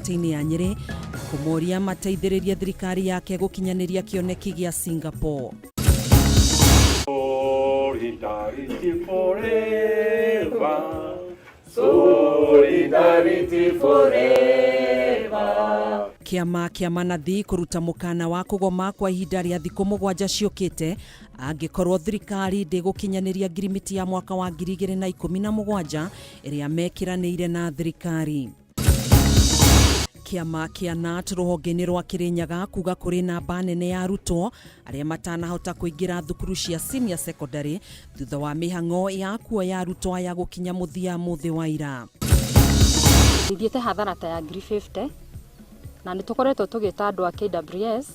kaunti-inĩ ya Nyĩrĩ na kũmoria mateithĩrĩrie thirikari yake gũkinyanĩria kĩoneki gĩa Singapore. Solidarity forever. Solidarity forever. Kĩama kĩa manathi kũruta mũkana wa kũgoma kwa ihinda rĩa thikũ 7 ciũkĩte angĩkorwo thirikari ndĩgũkinyanĩria ngirimiti ya mwaka wa 2017 ĩrĩa mekĩranĩire na thirikari. Kĩama kĩa KNUT rũhonge-inĩ rwa Kĩrĩnyaga kuga kũrĩ namba nene ya arutwo arĩa matanahota kũingĩra thukuru cia senior secondary thutha wa mĩhang'o ya kuoya arutwo aya gũkinya mũthia mũthĩ wa ira. Thiĩte hathara ta ya ngiri 50 na nĩ tũkoretwo tũgĩta andũ a KWS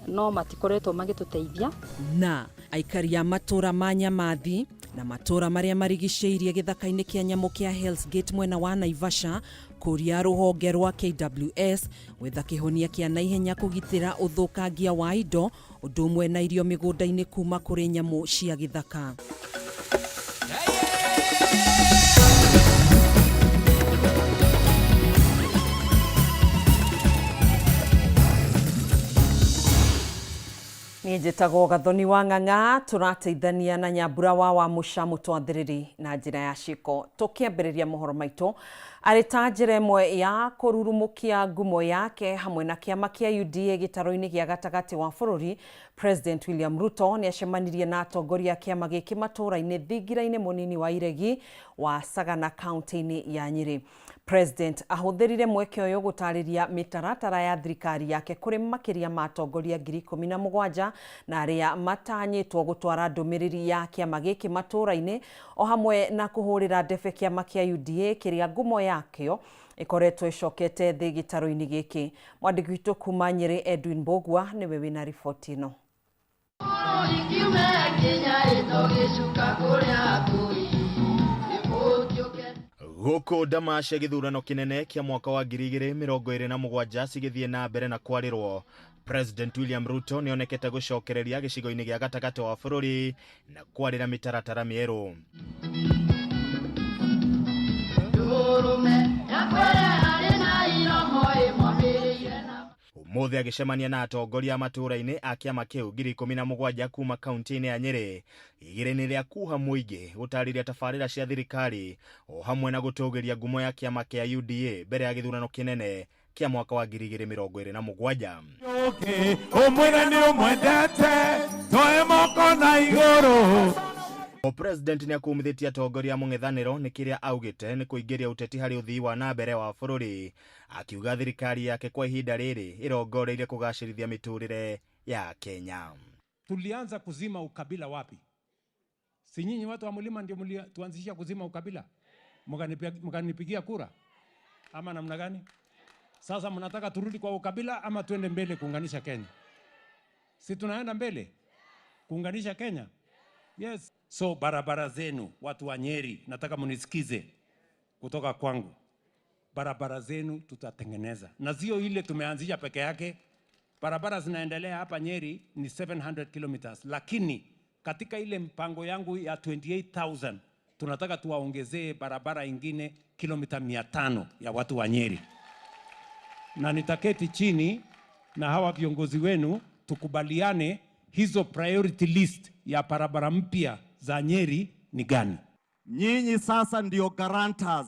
no matikoretwo magĩtũteithia. Na aikari a matũra ma Nyamathi na matũra marĩa marigicĩirie gĩthaka-inĩ kĩa nyamũ kĩa Hell's Gate mwena wa Naivasha kũria rũhonge rwa KWS gwetha kĩhonia kĩa naihenya kũgitĩra ũthũkangia wa indo ũndũ ũmwe na irio mĩgũnda-inĩ kuma kũrĩ nyamũ cia gĩthaka. Niĩ njĩtagwo Gathoni wa Ng'ang'a, tũrateithania na Nyambura wa Wamũca mũtwathĩrĩri na njĩra ya ciĩko. Tũkĩambĩrĩria mohoro maitũ arĩ ta njĩra ĩmwe ya kũrurumũkia ngumo yake hamwe na kĩama kĩa UDA gĩtaro-inĩ gĩa gatagatĩ wa bũrũri, President William Ruto nĩ acemanirie na atongoria a kĩama gĩkĩ matũũra-inĩ thingira-inĩ mũnini wa Iregi wa Sagana kaunti-inĩ ya Nyĩrĩ. President ahũthĩrire mweke ũyũ gũtarĩria mĩtaratara ya thirikari yake kũrĩ makĩria ma atongoria 17,000 na arĩa matanyĩtwo gũtwara ndũmĩrĩri ya kĩama gĩkĩ matũũra-inĩ o hamwe na kũhũrĩra ndebe kĩama kĩa UDA kĩrĩa ngumo yakĩo ĩkoretwo ĩcokete thĩ gĩtarũ-inĩ gĩkĩ. Mwandĩki witũ kuma Nyĩrĩ Edwin Mbũgua nĩwe wĩna riboti ĩno. Gũkũ ndama cia gĩthurano kĩnene kĩa mwaka wa 2027 cigĩthiĩ na mbere na kwarĩrwo, President William Ruto nĩonekete gũcokereria gĩcigo-inĩ gĩa gatagatĩ wa bũrũri na kwarĩra mĩtaratara mĩerũ. Ũmũthĩ agĩcemania na atongoria a matũũra-inĩ a kĩama kĩu 17,000 kuma kaunti-inĩ ya Nyĩrĩ igĩrĩ-inĩ rĩa kuha mũingĩ gũtarĩria tabarĩra cia thirikari o hamwe na gũtũgĩria ngumo ya kĩama kĩa UDA mbere ya gĩthurano kĩnene kĩa mwaka wa 2027. Ũmwĩre nĩ ũmwendete toe moko na igũrũ. O President nĩ akumithĩtie atongoria a mũng'ethanĩro nĩ kĩrĩa augĩte nĩ kũingĩria ũteti harĩ ũthii wa na mbere wa bũrũri, akiuga thirikari yake kwa ihinda rĩrĩ ĩrongoreirie kũgacĩrithia mĩtũrĩre ya Kenya. Tulianza kuzima ukabila wapi? Si nyinyi watu wa mlima ndio mlituanzisha kuzima ukabila? Mkanipigia kura ama namna gani? Sasa mnataka turudi kwa ukabila ama tuende mbele kuunganisha Kenya? Si tunaenda mbele kuunganisha Kenya? Yes. So barabara zenu watu wa Nyeri, nataka mnisikize kutoka kwangu. Barabara zenu tutatengeneza, na sio ile tumeanzisha peke yake. Barabara zinaendelea hapa Nyeri ni 700 kilometers, lakini katika ile mpango yangu ya 28,000 tunataka tuwaongezee barabara ingine kilomita 500 ya watu wa Nyeri, na nitaketi chini na hawa viongozi wenu tukubaliane hizo priority list ya barabara mpya za Nyeri ni gani. Nyinyi sasa ndio guarantors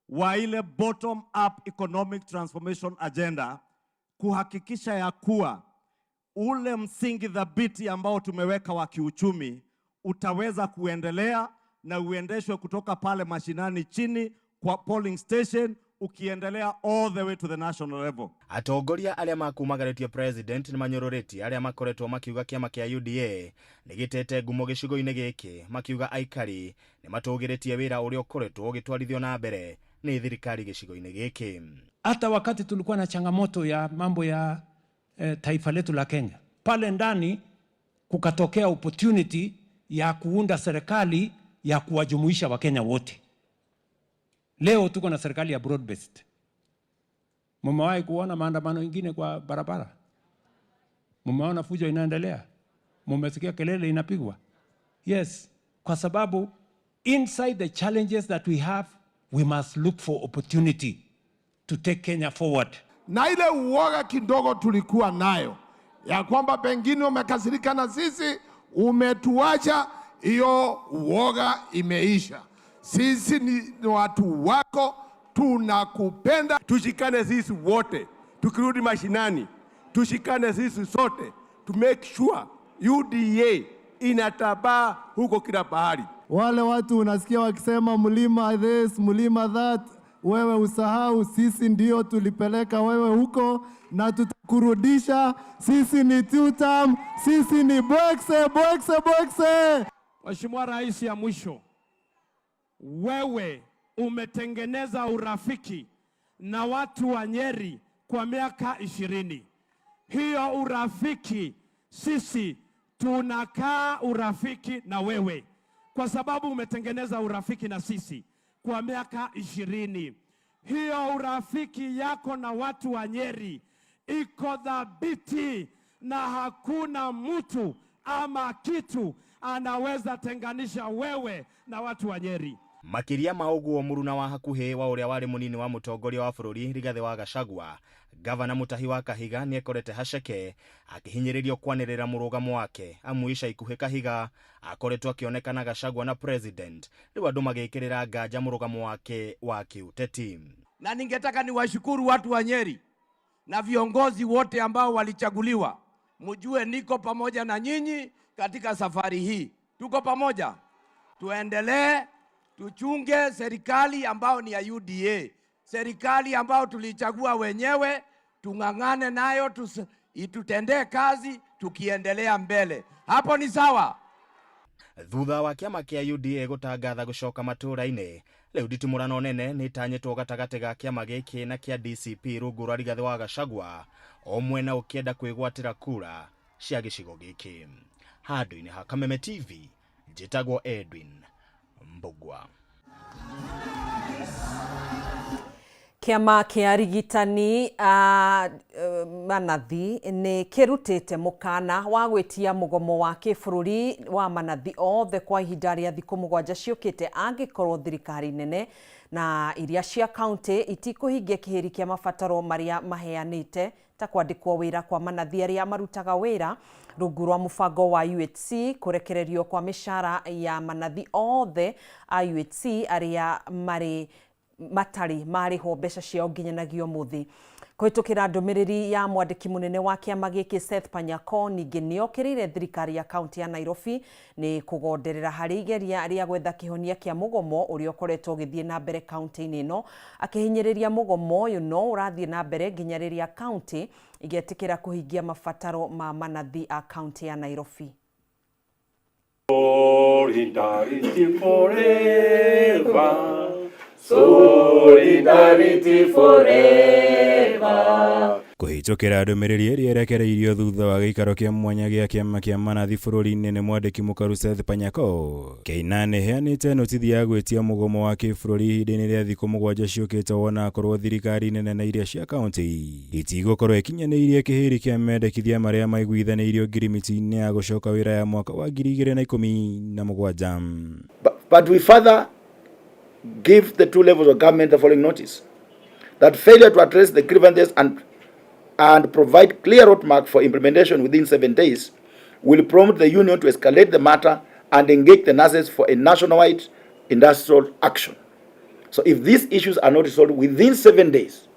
wa ile bottom up economic transformation agenda, kuhakikisha ya kuwa ule msingi thabiti ambao tumeweka wa kiuchumi utaweza kuendelea na uendeshwe kutoka pale mashinani chini kwa polling station ukiendelea all the way to the national level. Atongoria arĩa makumagarĩtie President nĩ manyũrũrĩtie arĩa makoretwo makiuga kĩama kĩa UDA nĩ gĩtete ngumo gĩcigo-inĩ gĩkĩ, makiuga aikari nĩ matũgĩrĩtie wĩra ũrĩa ũkoretwo ũgĩtwarithio na mbere nĩ thirikari gĩcigo-inĩ gĩkĩ. Hata wakati tulikuwa na changamoto ya mambo ya taifa letu la Kenya, pale ndani kukatokea opportunity ya kuunda serikali ya kuwajumuisha Wakenya wote. Leo tuko na serikali ya broad based. Mumewahi kuona maandamano ingine kwa barabara? Mumeona fujo inaendelea? Mumesikia kelele inapigwa? Yes, kwa sababu inside the challenges that we have, we must look for opportunity. to take Kenya forward. Na ile uoga kidogo tulikuwa nayo ya kwamba pengine umekasirika na sisi, umetuacha, hiyo uoga imeisha. Sisi ni watu wako, tunakupenda. Tushikane sisi wote, tukirudi mashinani, tushikane sisi sote to make sure UDA inatabaa huko kila pahali. Wale watu unasikia wakisema mlima this, mlima that, wewe usahau, sisi ndio tulipeleka wewe huko na tutakurudisha. Sisi ni tutam, sisi ni bwekse, bwekse, bwekse. Mheshimiwa Rais, ya mwisho, wewe umetengeneza urafiki na watu wa Nyeri kwa miaka 20. Hiyo urafiki sisi tunakaa urafiki na wewe kwa sababu umetengeneza urafiki na sisi kwa miaka 20. Hiyo urafiki yako na watu wa Nyeri iko thabiti na hakuna mtu ama kitu anaweza tenganisha wewe na watu wa Nyeri. Makiria ma ũguo mũruna wa hakuhĩ wa ũrĩa warĩ mũnini wa mũtongoria wa bũrũri Rigathĩ wa Gachagua, Gavana Mutahi wa Kahiga nĩekorete haceke akĩhinyĩrĩrio kwanĩrĩra mũrũgamo wake amu ica ikuhĩ Kahiga akoretwo akĩonekana Gachagua na president rĩu andũ magĩkĩrĩra nganja mũrũgamo wake wa kĩũteti. Na ningetaka niwashukuru watu wa Nyeri na viongozi wote ambao walichaguliwa, mjue niko pamoja na nyinyi katika safari hii. Tuko pamoja, tuendelee, tuchunge serikali ambao ni ya UDA, serikali ambao tulichagua wenyewe, tung'ang'ane nayo, itutendee kazi tukiendelea mbele. Hapo ni sawa. Thutha wa kĩama kĩa UDA gũtangatha gũcoka matũũra-inĩ, rĩu nditimũrano nene nĩtanyĩtwo gatagatĩ ga kĩama gĩkĩ na kĩa DCP rungu rwa Rigathĩ wa Gachagua, o mwena ũkĩenda kwĩgwatĩra kura cia gĩcigo gĩkĩ. Handũ-inĩ ha Kameme TV, njĩtagwo Edwin Mbugua. Kĩama kĩa arigitani a manathi nĩ kĩrutĩte mũkana wa gwĩtia mũgomo wa kĩbũrũri wa manathi othe kwa ihinda rĩa thikũ 7 ciũkĩte angĩkorwo thirikari nene na iria cia kaunti itikũhingia kĩhĩri kĩa mabataro marĩa maheanĩte ta kwandĩkwo wĩra kwa manathi arĩa marutaga wĩra rungu rwa mũbango wa UHC, kũrekererio kwa mĩcara ya manathi othe a UHC arĩa marĩ matarĩ marĩhwo mbeca ciao nginyanagia ũmũthĩ. Kũhĩtũkĩra ndũmĩrĩri ya mwandĩki mũnene wa kĩama gĩkĩ Seth Panyako, ningĩ nĩokĩrĩire thirikari ya kaunti ya Nairobi nĩ kũgonderera harĩ igeria rĩa gwetha kĩhonia kĩa mũgomo ũrĩa ũkoretwo ũgĩthiĩ na mbere kaunti-inĩ ĩno, akĩhinyĩrĩria mũgomo ũyũ no ũrathiĩ na mbere nginya rĩrĩa kaunti igetĩkĩra kũhingia mabataro ma manathi a kaunti ya Nairobi. Solidarity forever. Solidarity forever. Kũhĩtũkĩra ndũmĩrĩri ĩrĩa ĩrekereirio thutha wa gĩikaro kĩa mwanya gĩa kĩama kĩa manathi bũrũri-inĩ nĩ mwandĩki mũkaru Seth Panyako, Kĩina nĩheanĩte notithi ya gwĩtia mũgomo wa kĩbũrũri ihinda-inĩ rĩa thikũ 7 ciũkĩte wona akorwo thirikari nene na iria cia kaunti itigũkorwo ikinyanĩirie kĩhĩri kĩa mendekithia marĩa maiguithanĩirio ngirimiti-inĩ ya gũcoka wĩra ya mwaka wa 2017. But we further give the two levels of government the following notice: that failure to address the grievances and provide clear roadmap for implementation within 7 days will prompt the union to escalate the matter and engage the nurses for a nationwide industrial action. So if these issues are not resolved within 7 days,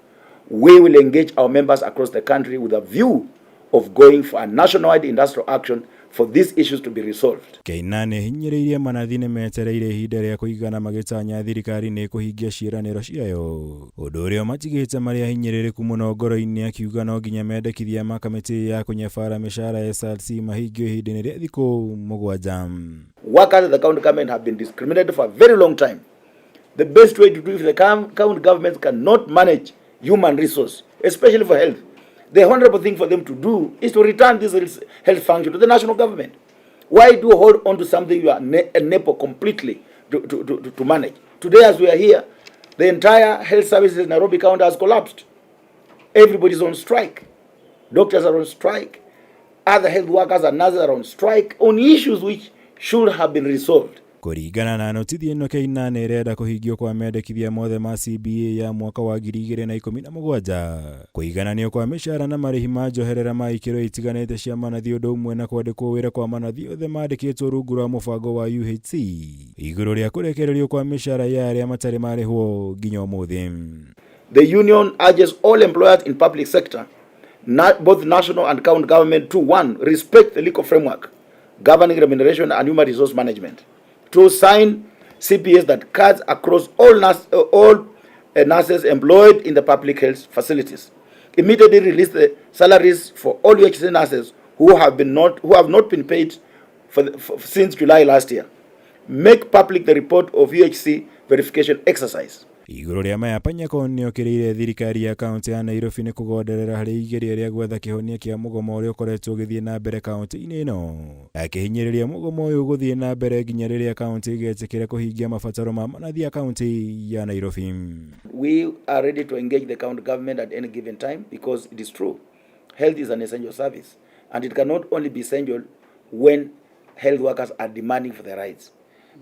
we will engage our members across the country with a view of going for a nationwide industrial action for these issues to be resolved. Kĩina nĩhinyĩrĩirie manathi nĩmetereire ihinda rĩa kũigana magĩtanya thirikari nĩ kũhingia ciĩranĩro ciayo, ũndũ ũrĩa ũmatigĩte marĩ ahinyĩrĩrĩku mũno ngoro-inĩ, akiuga no nginya mendekithia ma kamĩtĩ ya kũnyabara mĩcara SRC mahingio ihinda-inĩ rĩa thikũ 7. Workers at the county government have been discriminated for a very long time. The best way to do if the county governments cannot manage human resource, especially for health, the honorable thing for them to do is to return this health function to the national government. Why do you hold on to something you are unable completely to manage? Today, as we are here, the entire health services in Nairobi County has collapsed. Everybody's on strike. Doctors are on strike. Other health workers and nurses are on strike on issues which should have been resolved Kũringana na notithi ĩno, Kĩina nĩ ĩrenda kũhingio kwa mendekithia mothe ma CBA ya mwaka wa 2017, kũigananio kwa mĩcara na marĩhi ma njoherera ma ikĩro itiganĩte cia manathi, ũndũ ũmwe na kwandĩkwo wĩra kwa manathi othe mandĩkĩtwo rungu rwa mũbango wa UHC, igũrũ rĩa kũrekererio kwa mĩcara ya arĩa matarĩ marĩhwo nginya ũmũthĩ. The union urges all employers in public sector, both national and county government, to 1, respect the legal framework governing remuneration and human resource management. 2, sign CPAs that cuts across all nurses employed in the public health facilities. Immediately release the salaries for all UHC nurses who have not been paid since July last year. Make public the report of UHC verification exercise. Igũrũ rĩa maya, Panyako nĩokĩrĩire thirikari ya kaunti ya Nairobi nĩ kũgonderera harĩ igeria rĩa gwetha kĩhonia kĩa mũgomo ũrĩa ũkoretwo ũgĩthiĩ na mbere kaunti-inĩ ĩno, akĩhinyĩrĩria mũgomo ũyũ gũthiĩ na mbere nginya rĩrĩa kaunti ĩgetĩkĩra kũhingia mabataro ma manathi ya kaunti ya Nairobi. We are ready to engage the county government at any given time because it is true. Health is an essential service, and it cannot only be essential when health workers are demanding for their rights.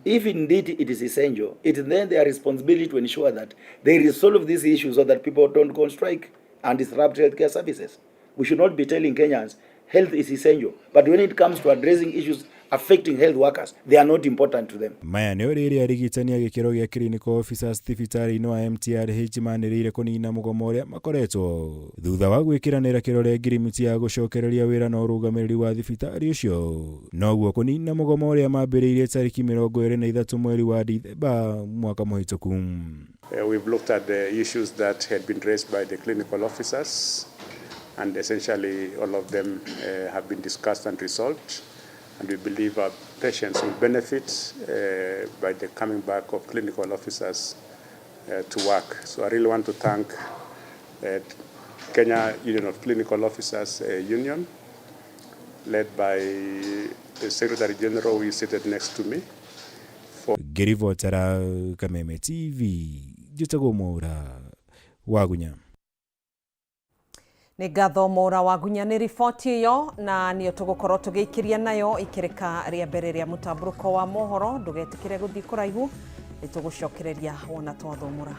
If indeed it is essential, it is then their responsibility to ensure that they resolve these issues so that people don't go on strike and disrupt healthcare services. We should not be telling Kenyans health is essential, but when it comes to addressing issues affecting health workers, they are not important to them. Maya nĩ rĩrĩa arigitani a gĩkĩro gĩa clinical officers thibitarĩ-inĩ wa MTRH manĩrĩire kũnina mũgomo ũrĩa makoretwo thutha wa gwĩkĩranĩra kĩrore ngirimiti ya gũcokereria wĩra na ũrũgamĩrĩri wa thibitarĩ ũcio, noguo kũnina mũgomo ũrĩa mambĩrĩirie tarĩki 23 mweri wa Dithemba mwaka mũhĩtũku. We've looked at the issues that had been raised by the clinical officers, and essentially all of them have been discussed and resolved. And we believe our patients will benefit by the coming back of clinical officers to work. So I really want to thank Kenya Union of Clinical Officers Union, led by the Secretary General who is seated next to me. Ngĩribotera Kameme TV, njĩtagwo Mwaura Wagunya. Nĩ ngatho Mwaura Wagunya nĩ riboti ĩyo, na nĩyo tũgũkorwo tũgĩikĩria nayo ikĩrĩka rĩa mbere rĩa mũtambũrũko wa mohoro. Ndũgetĩkĩre gũthiĩ kũraihu, nĩ tũgũcokereria wona twathomora.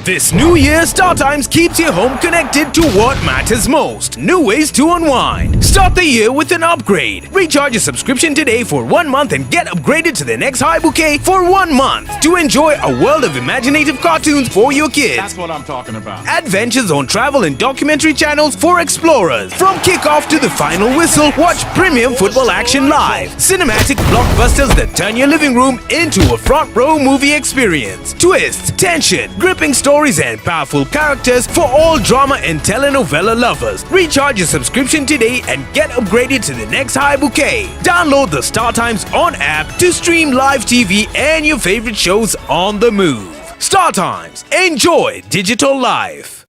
This new year, StarTimes keeps your home connected to what matters most. New ways to unwind. Start the year with an upgrade. Recharge your subscription today for 1 month and get upgraded to the next high bouquet for 1 month to enjoy a world of imaginative cartoons for your kids. That's what I'm talking about. Adventures on travel and documentary channels for explorers. From kickoff to the final whistle, watch premium football action live. Cinematic blockbusters that turn your living room into a front row movie experience. Twists, tension, gripping stories and powerful characters for all drama and telenovela lovers. Recharge your subscription today and get upgraded to the next high bouquet. Download the StarTimes On app to stream live TV and your favorite shows on the move. StarTimes, enjoy digital life.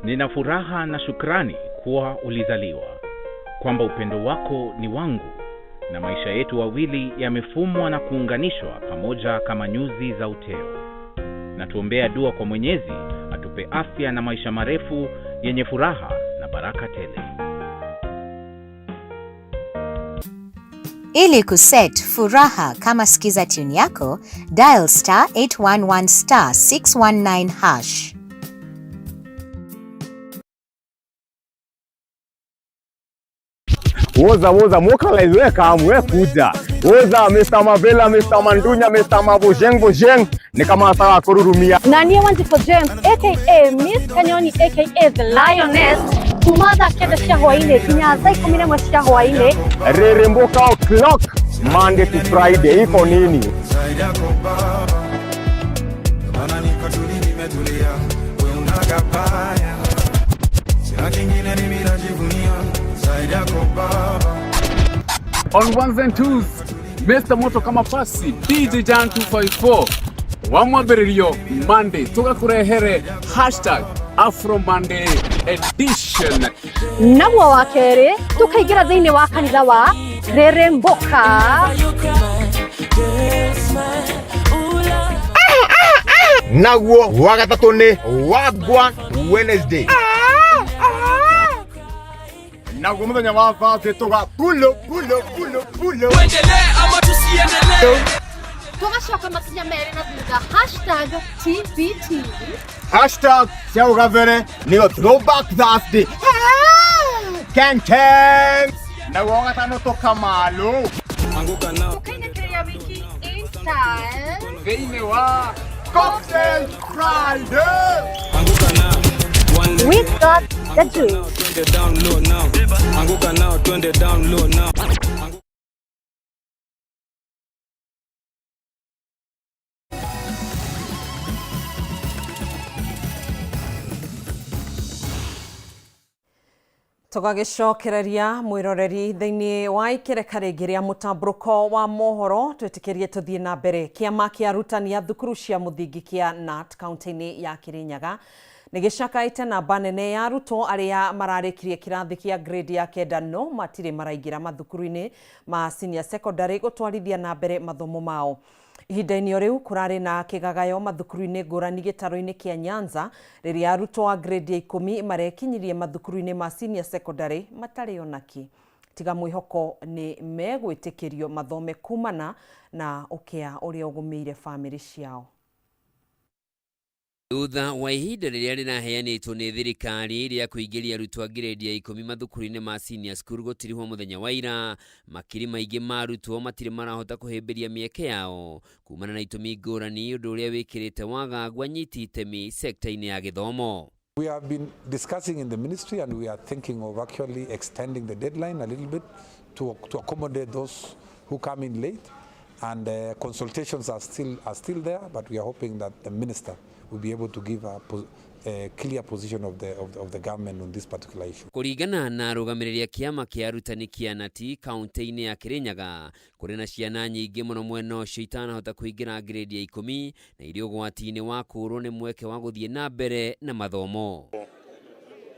Nina furaha na shukrani kuwa ulizaliwa, kwamba upendo wako ni wangu na maisha yetu wawili yamefumwa na kuunganishwa pamoja kama nyuzi za uteo. Na tuombea dua kwa Mwenyezi atupe afya na maisha marefu yenye furaha na baraka tele. Ili kuset furaha kama skiza tune yako, dial *811 *619#. Woza woza mokalize weka amwe kuja. Woza Mr. Mavela, Mr. Mandunya, Mr. Mabojeng Bojeng ni kama sawa kururumia. Nanie Wanjiko James aka Miss Kanyoni aka The Lioness kuma thaa 9 cia hwaini nginya thaa 11 cia hwaini. Reremboka o'clock Monday to Friday iko nini? On ones and twos, Mr. Moto kama pasi, DJ Jan 254, wamwambĩrĩrio Monday, tũgakũrehere hashtag Afro Monday edition. Naguo wa kerĩ tũkaingĩra thĩinĩ wa kanitha wa Rĩrĩmbũka. Naguo wa gatatũ nĩ Wagwan Wednesday. Naguo mũthenya wa Thursday tũga pulo pulo pulo pulo. Tuendelee ama tusiendelee? Tũgacoka makinya merĩ na thutha hashtag TBT. Hashtag cia ũgabere nĩyo throwback Thursday. Ken ken. Naguo wa gatano tũkamalo. Tũkainĩkĩrĩria wiki in style. Thĩinĩ wa Cocktail Friday. We got the juice. Twende down low now. Anguka nao, twende down low now. Tũgagĩcokereria mwĩroreri thĩinĩ wa ikereka rĩngĩ rĩa mũtambũrũko wa mohoro twĩtĩkĩrie tũthiĩ na mbere. Kĩama kĩa arutani a thukuru cia mũthingi kĩa KNUT kaunti-inĩ ya Kirinyaga nĩ gĩcakaĩte namba nene ya arutwo arĩa mararĩkirie kĩrathi kĩa grade ya kenda no matirĩ maraingĩra mathukuru-inĩ ma senior secondary gũtwarithia na mbere mathomo mao. Ihinda-inĩ o rĩu kũrarĩ na kĩgagayo mathukuru-inĩ ngũrani gĩtarũ-inĩ kĩa Nyanza rĩrĩa arutwo a grade ya ikũmi marekinyirie mathukuru-inĩ ma senior secondary matarĩ onakĩ. Tiga mwĩhoko nĩ megwĩtĩkĩrio mathome kumana na ũkĩa ũrĩa ũgũmĩire bamĩrĩ ciao. Thutha wa ihinda rĩrĩa rĩraheanĩtwo nĩ thirikari rĩa kũingĩria arutwo a grade ya ikũmi mathukuru-inĩ ma senior school gũtirihwo mũthenya wa ira, makiri maingĩ ma arutwo matirĩ marahota kũhĩmbĩria mĩeke yao kumana na itũmi ngũrani, ũndũ ũrĩa wĩkĩrĩte wagagu anyiti itemi sekta-inĩ ya gĩthomo. We have been discussing in the ministry and we are thinking of actually extending the deadline a little bit to accommodate those who come in late, and consultations are still there, but we are hoping that the minister will be able to give a clear position of the government on this particular issue. Kũringana na arũgamĩrĩri a kĩama kĩa arutani kĩa KNUT kaunti-inĩ ya Kirinyaga, kũrĩ na ciana nyingĩ mũno mwena ũcio itanahota kũingĩra grade ya ikũmi na irĩ ũgwati-inĩ wa kũũrwo nĩ mweke wa gũthiĩ na mbere na mathomo.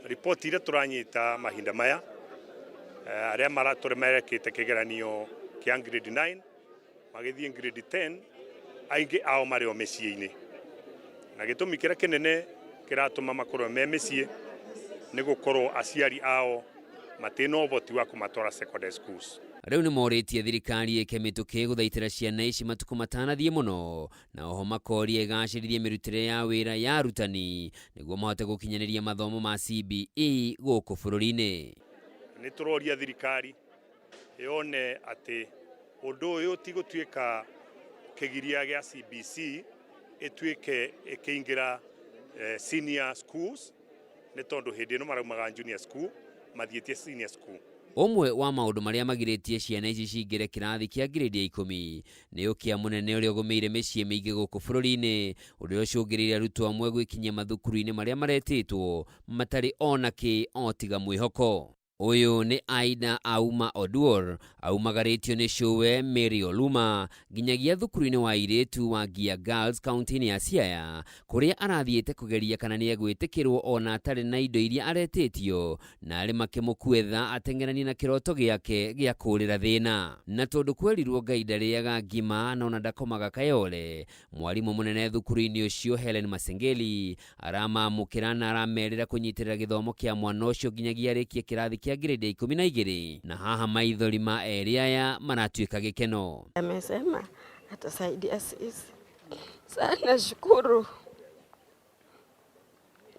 Riboti iria tũranyita mahinda maya, arĩa maratũrĩ merekĩte kĩgeranio kĩa grade 9 magĩthiĩ grade 10, aingĩ ao marĩ o mĩciĩ-inĩ, na gĩtũmi kĩrĩa kĩnene kĩratũma makorwo me mĩciĩ nĩ gũkorwo aciari ao matina ũhoti wa kũmatwara secondary schools. Rĩu nĩ morĩtie thirikari ĩke mĩtũkĩ gũthaitĩra ciana ici matukũ matanathiĩ mũno, na oho makoria ĩgacĩrithie mĩrutĩre ya wĩra ya arutani nĩguo mahote gũkinyanĩria mathomo ma CBE gũkũ bũrũri-inĩ. Nĩ tũroria thirikari yone atĩ ũndũ ũyũ ti gũtuĩka kĩgiria gĩa CBC ĩtuĩke ĩkĩingĩra senior schools, nĩ tondũ hĩndĩ ĩno maraumaga junior school mathiĩtie senior school. Ũmwe wa maũndũ marĩa magirĩtie ciana ici cingĩre kĩrathi kĩa grade ya ikũmi nĩ ũkĩa mũnene ũrĩa ũgũmĩire mĩciĩ mĩingĩ gũkũ bũrũri-inĩ, ũrĩa ũcũngĩrĩirie arutwo amwe gwĩkinyia mathukuru-inĩ marĩa maretĩtwo matarĩ ona kĩ o tiga mwĩhoko. Ũyũ nĩ Aida Auma Oduor aumagarĩtio nĩ cũwe Mary Oluma nginyagia thukuru-inĩ wa airĩtu wa Gia Girls kaunti-inĩ ya Siaya, kũrĩa arathiĩte kũgeria kana nĩ egwĩtĩkĩrwo ona atarĩ na indo iria aretĩtio, na arĩ makĩmũkuetha ateng'eranie na kĩroto gĩake gĩa kũũrĩra thĩna. Na tondũ kwerirwo Ngai ndarĩaga ngima na ona ndakomaga kayore, mwarimũ mũnene thukuru-inĩ ũcio Helen Masengeli aramamũkĩra na aramerĩra kũnyitĩrĩra gĩthomo kĩa mwana ũcio nginyagia arĩkie kĩrathi kĩa grade ya ikũmi na igĩrĩ, na haha maithori ma erĩ aya maratuĩka gĩkeno. Amesema atasaidia sisi sana. Nashukuru,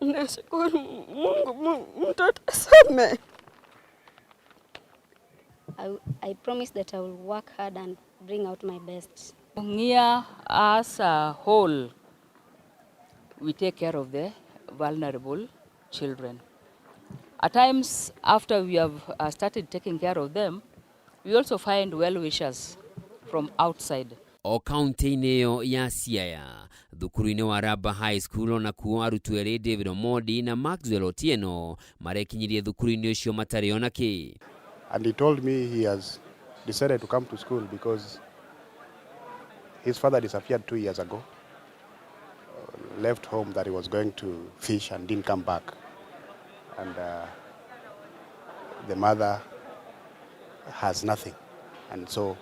nashukuru Mungu, mtoto asome. I promise that I will work hard and bring out my best. Ng'iya as a whole, we take care of the vulnerable children. At times, after we have started taking care of them, we also find well-wishers from outside. O kaunti-inĩ ĩyo ya Siaya, thukuru-inĩ wa Raba High School onakuo arutwo erĩ David Omondi na Maxwell Otieno marekinyirie thukuru-inĩ ũcio matarĩ ona kĩ. And he told me he has decided to come to school because his father disappeared 2 years ago. left home that he was going to fish and didn't come back. And the mother has nothing. And so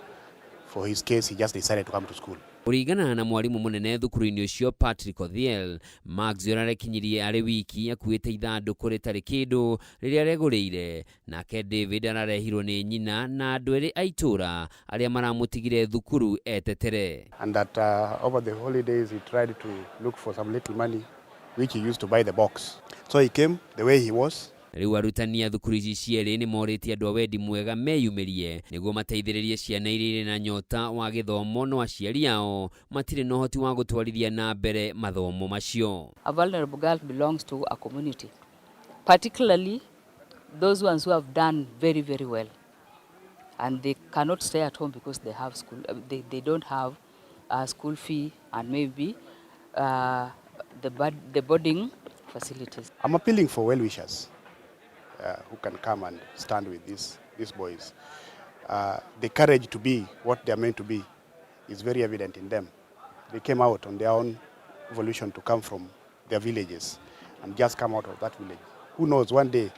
for his case, he just decided to come to school. Kũringana na mwarimũ mũnene thukuru-inĩ ũcio Patrick Odhiel, Maxwell arekinyirie arĩ wiki akuĩte ithandũkũ rĩtarĩ kĩndũ rĩrĩa aregũrĩire. Nake David ararehirwo nĩ nyina na andũ erĩ a itũũra arĩa maramũtigire thukuru etetere. And that over the holidays, he tried to look for some little money, which he used to buy the box. So he came the way he was. Rĩu arutani a thukuru ici cierĩ nĩ morĩtie andũ a wendi mwega meyumĩrie nĩguo mateithĩrĩrie ciana iria irĩ na nyota wa gĩthomo no aciari ao matirĩ na ũhoti wa gũtwarithia na mbere mathomo macio. A vulnerable girl belongs to a community, particularly those ones who have done very, very well. And they cannot stay at home because they have school, they don't have a school fee and maybe the boarding facilities. I'm appealing for well-wishers who can come and stand with these boys. The courage to be what they are meant to be is very evident in them. They came out on their own volition to come from their villages and just come out of that village. Who knows, one day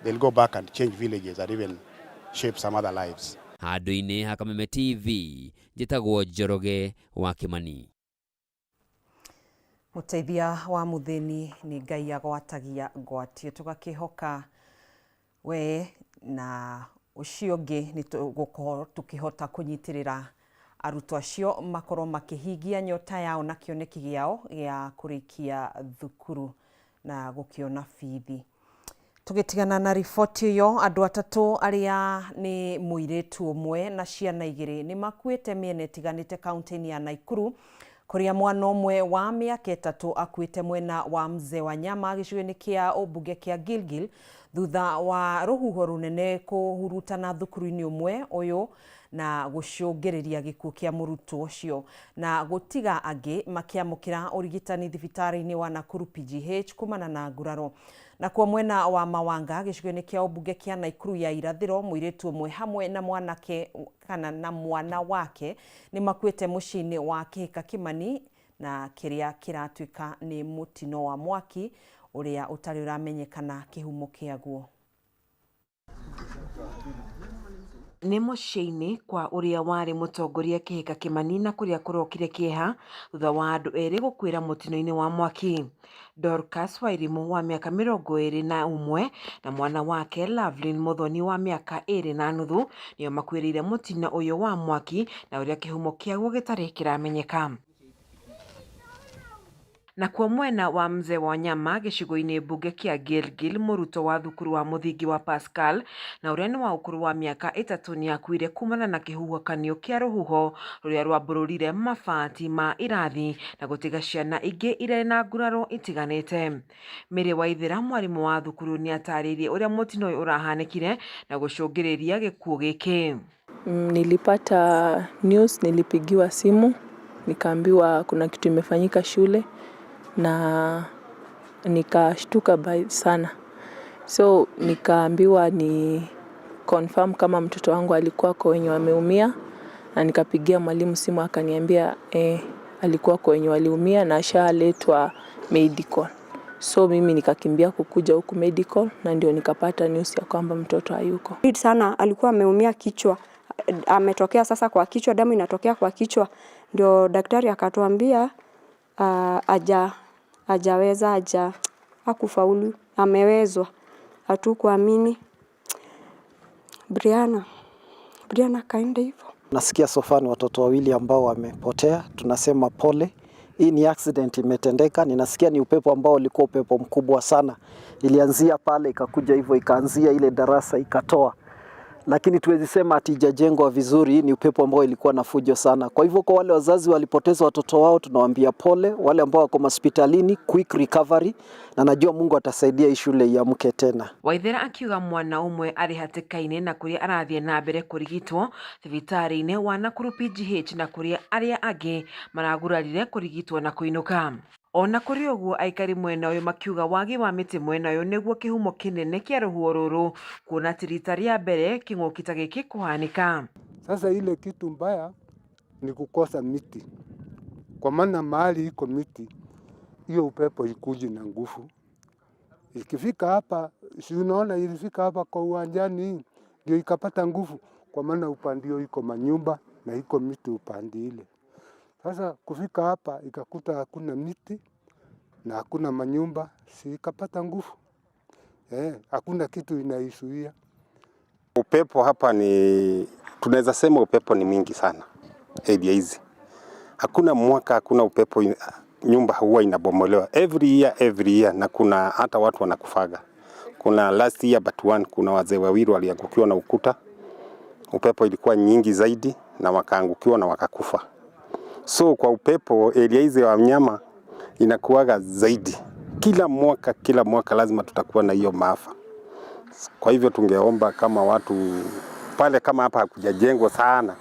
they'll go back and change villages and even shape some other lives. Handũ-inĩ ha Kameme TV, njĩtagwo Njoroge wa Kĩmani. Mũteithia wa mũthĩni nĩ Ngai agwatagia ngwatio, tũgakĩhoka we na ũcio ũngĩ nĩ tũgũkorwo tũkĩhota kũnyitĩrĩra arutwo acio makorwo makĩhingia nyota yao na kĩoneki gĩao gĩa kũrĩkia thukuru na gũkĩona bithi. Tũgĩtigana na riboti ĩyo, andũ atatũ arĩa nĩ mũirĩtu ũmwe na ciana igĩrĩ nĩ makuĩte mĩena ĩtiganĩte kaunti-inĩ ya Nakuru, kũrĩa mwana ũmwe wa mĩaka 3 akuĩte mwena wa Mzee wa Nyama gĩcigo-inĩ kĩa ũmbunge kĩa Gilgil thutha wa rũhuho rũnene kũhurutana thukuru-inĩ ũmwe ũyũ na gũcũngĩrĩria gĩkuũ kĩa mũrutwo ũcio na gũtiga angĩ makĩamũkĩra ũrigitani thibitarĩ-inĩ wa Nakuru PGH kumana na nguraro. Nakuo mwena wa Mawanga gĩcigo-inĩ kĩa ũmbunge kĩa Nakuru ya irathĩro, mũirĩtu ũmwe hamwe na mwanake kana na mwana wake nĩ makuĩte mũciĩ-inĩ wa Kĩhĩka Kĩmani na kĩrĩa kĩratuĩka nĩ mũtino wa mwaki ũrĩa ũtarĩ ũramenyekana kĩhumo kĩaguo. Nĩ mũciĩ-inĩ kwa ũrĩa warĩ mũtongoria Kĩhĩka Kĩmani na kũrĩa kũrokire kĩeha thutha wa andũ erĩ gũkuĩra mũtino-inĩ wa mwaki. Dorcas Wairimu wa mĩaka 21 na mwana wake Lovelyn Muthoni wa mĩaka 2.5 nĩo makuĩrĩire mũtino ũyũ wa mwaki na ũrĩa kĩhumo kĩaguo gĩtarĩ kĩramenyeka. Nakuo mwena wa Mzee wa Nyama gĩcigo-inĩ mbunge kĩa Gilgil, mũrutwo wa thukuru wa mũthingi wa Pascal na ũrĩa nĩ wa ũkũrũ wa mĩaka 3 nĩakuire kumana na kĩhuhũkanio kĩa rũhuho rũrĩa rwambũrũrire mabati ma irathi na gũtiga ciana ingĩ irĩ na nguraro itiganĩte. Mary Waithera, mwarimũ wa thukuru, nĩatarĩirie ũrĩa mũtino ũyũ ũrahanĩkire na gũcũngĩrĩria gĩkuũ gĩkĩ. Nilipata news, nilipigiwa simu nikaambiwa kuna kitu imefanyika shule na nikashtuka sana. So nikaambiwa ni confirm kama mtoto wangu alikuwa kwa wenye wameumia, na nikapigia mwalimu simu akaniambia alikuwa kwa wenye waliumia na ashaletwa medical. So mimi nikakimbia kukuja huku medical na ndio nikapata news ya kwamba mtoto hayuko. Sana alikuwa ameumia kichwa, ametokea sasa kwa kichwa, damu inatokea kwa kichwa, ndio daktari akatuambia hajaweza, hakufaulu, amewezwa. Hatukuamini. Brianna kaenda hivyo. Nasikia sofa ni watoto wawili ambao wamepotea, tunasema pole. Hii ni accident imetendeka. Ninasikia ni upepo ambao ulikuwa upepo mkubwa sana. Ilianzia pale ikakuja hivyo, ikaanzia ile darasa ikatoa. Lakini tuwezi sema ati haijajengwa vizuri, ni upepo ambao ilikuwa na fujo sana. Kwa hivyo kwa wale wazazi walipoteza watoto wao tunawaambia pole, wale ambao wako hospitalini quick recovery, na najua Mungu atasaidia hii shule iamke tena. Waithera akiuga mwana ũmwe arĩ hatĩka-inĩ na kũrĩa arathiĩ na mbere kũrigitwo thibitarĩ-inĩ wa Nakuru PGH na kũrĩa arĩa angĩ maragurarire kũrigitwo na kũinũka. Ona kũrĩ ũguo, aikari mwena ũyũ makiuga wagi wa mĩtĩ mwena ũyũ nĩguo kĩhumo kĩnene kĩa rũhuho rũrũ, kuona ti rita rĩa mbere kĩng'ũki ta gĩkĩ kũhanĩka. Sasa ile kitu mbaya ni kukosa miti, kwa maana mahali iko miti Hiyo upepo ikuji na nguvu. Ikifika hapa, si unaona ilifika hapa kwa uwanjani ndio ikapata nguvu, kwa maana upande hiyo iko manyumba na iko miti upande ile. Sasa kufika hapa ikakuta hakuna miti na hakuna manyumba, si ikapata nguvu. Hakuna kitu inaisuia. Upepo hapa ni tunaweza sema upepo ni mwingi sana area hizi. Hakuna mwaka hakuna upepo, nyumba huwa inabomolewa every year, every year, na kuna hata watu wanakufaga. Kuna last year but one, kuna wazee wawili waliangukiwa na ukuta, upepo ilikuwa nyingi zaidi na wakaangukiwa na wakakufa. So kwa upepo area hizi ya wanyama inakuwaga zaidi kila mwaka lazima tutakuwa na hiyo maafa. Kwa hivyo tungeomba kama watu pale, kama hapa hakujajengwa sana,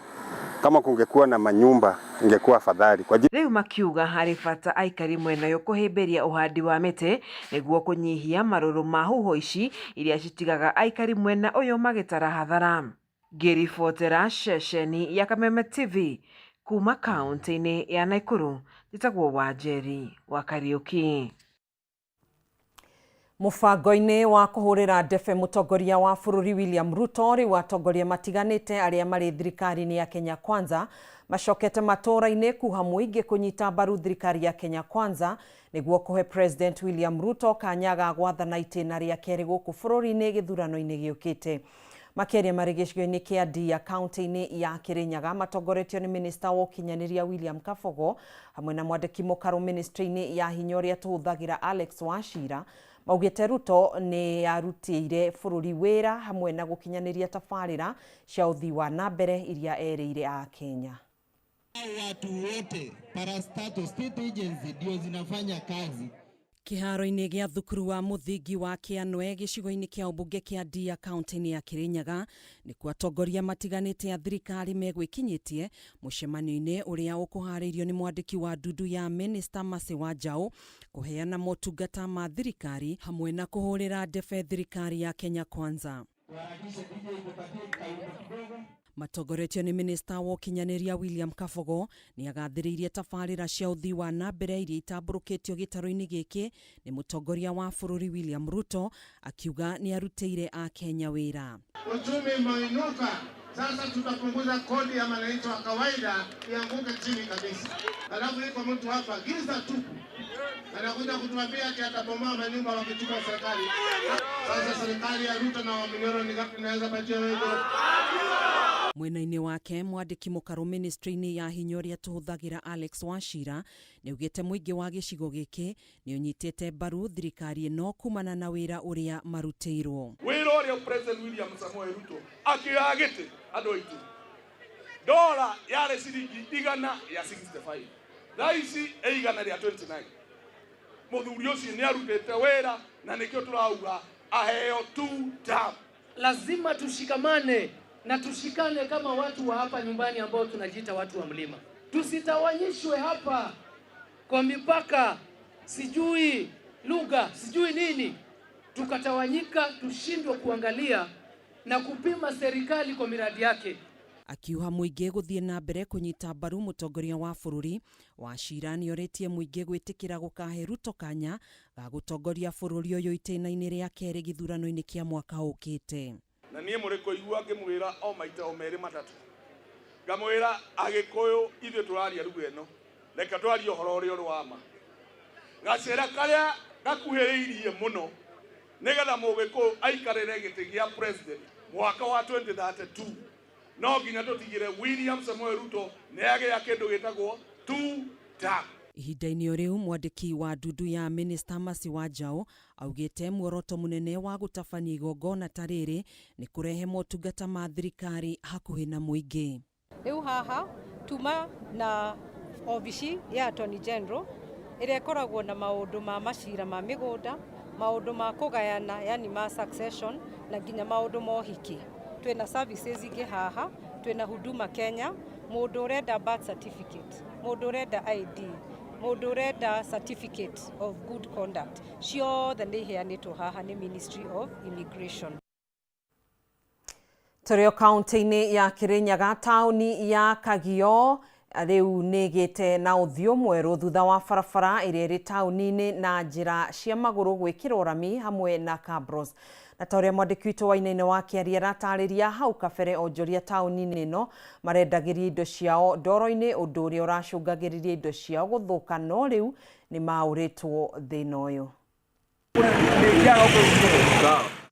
kama kungekuwa na manyumba ingekuwa afadhali kwa Rĩu makiuga harĩ bata aikari mwena ũyũ kũhĩmbĩria ũhandi wa mĩtĩ nĩguo kũnyihia marũrũ ma huho ici iria citigaga aikari mwena ũyũ magĩtara hathara. Ngĩribotera ceceni ya Kameme TV kuma kaũntĩ-inĩ ya Nakuru njĩtagwo Wanjeri wa Kariuki. Mũbango-inĩ wa kũhũrĩra ndebe mũtongoria wa bũrũri William Ruto rĩu atongoria matiganĩte arĩa marĩ thirikari-inĩ ya Kenya Kwanza macokete matũũra-inĩ kuha mũingĩ kũnyita mbaru thirikari ya Kenya Kwanza nĩguo kũhe President William Ruto kanya ga gwathana itĩna rĩa kerĩ gũkũ bũrũri-inĩ gĩthurano-inĩ gĩũkĩte. Makĩaria marĩ gĩcigo-inĩ kĩa Ndia kaunti-inĩ ya Kirinyaga matongoretio nĩ minista wa ũkinyanĩria William Kabogo hamwe na mwandĩki mũkarũ ministry-inĩ ya hinya ũrĩa tũhũthagĩra Alex Wachira maugĩte Ruto nĩ arutĩire bũrũri wĩra hamwe na gũkinyanĩria tabarĩra cia ũthii wa na mbere iria erĩire Akenya. Watu wote parastatal state agency ndio zinafanya kazi. Kĩharo-inĩ gĩa thukuru wa mũthingi wa Kĩanwe gĩcigo-inĩ kĩa ũmbunge kĩa Ndia kaunti-inĩ ya Kirinyaga nĩkuo atongoria matiganĩte a thirikari megwĩkinyĩtie mũcemanio-inĩ ũrĩa ũkũharĩirio nĩ mwandĩki wa ndundu ya Minister Mercy Wanjaũ kũheana motungata ma thirikari hamwe na kũhũrĩra ndebe thirikari ya Kenya Kwanza. Matongoretio nĩ minista wa ũkinyanĩria William Kabogo nĩ agathĩrĩirie tabarĩra cia ũthii wa na mbere iria itambũrũkĩtio gĩtarũ-inĩ gĩkĩ nĩ mũtongoria wa bũrũri William Ruto akiuga nĩ arutĩire Akenya wĩra. Uchumi umeinuka, sasa tutapunguza kodi ya mwananchi wa kawaida ianguke chini kabisa. Alafu iko mtu hapa giza tupu anakuja kutuambia ati atabomoa manyumba wakichukua serikali. Sasa serikali ya Ruto na Wamunyoro ni ngapi inaweza patia wewe? Mwena-inĩ wake mwandĩki mũkarũ ministry-inĩ ya hinya ũrĩa tũhũthagĩra Alex Wachira nĩaugĩte mũingĩ wa gĩcigo gĩkĩ nĩ ũnyitĩte mbaru thirikari ĩno kumana na wĩra ũrĩa marutĩirwo. Wĩra ũrĩa President William Samoei Ruto akĩoya gĩtĩ andũ aitũ dola yarĩ ciringi igana rĩa 65 thaa ici ĩ igana rĩa 29. Mũthuri ũcio nĩ arutĩte wĩra na nĩkĩo tũrauga aheo two term. Lazima tushikamane na tushikane kama watu wa hapa nyumbani ambao tunajiita watu wa mlima. Tusitawanyishwe hapa kwa mipaka, sijui lugha, sijui nini, tukatawanyika, tushindwe kuangalia na kupima serikali kwa miradi yake. Akiuha mũingĩ gũthiĩ na mbere kũnyita mbaru mũtongoria wa bũrũri Wachira nĩorĩtie mũingĩ gwĩtĩkĩra gũkahe Ruto kanya ga gũtongoria bũrũri ũyũ itĩna-inĩ rĩa kerĩ gĩthurano-inĩ kĩa mwaka ũkĩte. Na niĩ mũrĩ kũigua ngĩmwĩra o maita o merĩ matatũ, ngamwĩra Agĩkũyũ ithuĩ tũraria lugha ĩno, reke twarie ũhoro ũrĩa ũrĩ wa ma. Gacĩra karĩa gakuhĩrĩirie mũno nĩgetha Mũgĩkũyũ aikarĩre gĩtĩ gĩa president mwaka wa 2032 no nginya tũtigĩre William Samoei Ruto nĩ agĩa kĩndũ gĩtagwo two term. Ihinda-inĩ o rĩu mwandĩki wa ndundu ya Minister Mercy Wanjaũ augĩte muoroto mũnene wa gũtabania igongona ta rĩrĩ nĩ kũrehe motungata ma thirikari hakuhĩ na mũingĩ. Rĩu haha tuma na obici ya Attorney General ĩrĩa ĩkoragwo na maũndũ ma macira ma mĩgũnda, maũndũ ma kũgayana yani ma succession na nginya maũndũ ma ũhiki. Twĩna services ingĩ haha, twĩna Huduma Kenya, mũndũ ũrenda birth certificate, mũndũ ũrenda ID, mũndũ ũrenda certificate of good conduct, ciothe nĩ iheanĩtwo haha nĩ Ministry of Immigration. Tũrĩ o kaunti-inĩ ya Kirinyaga taũni ya Kagio Rĩu nĩ ĩgĩte na ũthiũ mwerũ thutha wa barabara ĩrĩa ĩrĩ taũni-inĩ na njĩra cia magũrũ gwĩkĩrwo rami hamwe na cabros. Na ta ũrĩa mwandĩki witũ wa Wainaina wa Kĩaria aratarĩria hau kabere onjoria taũni-inĩ ĩno marendagĩria indo ciao ndoro-inĩ ũndũ ũrĩa ũracũngagĩrĩria indo ciao gũthũka no rĩu nĩ maũrĩtwo thĩna ũyũ.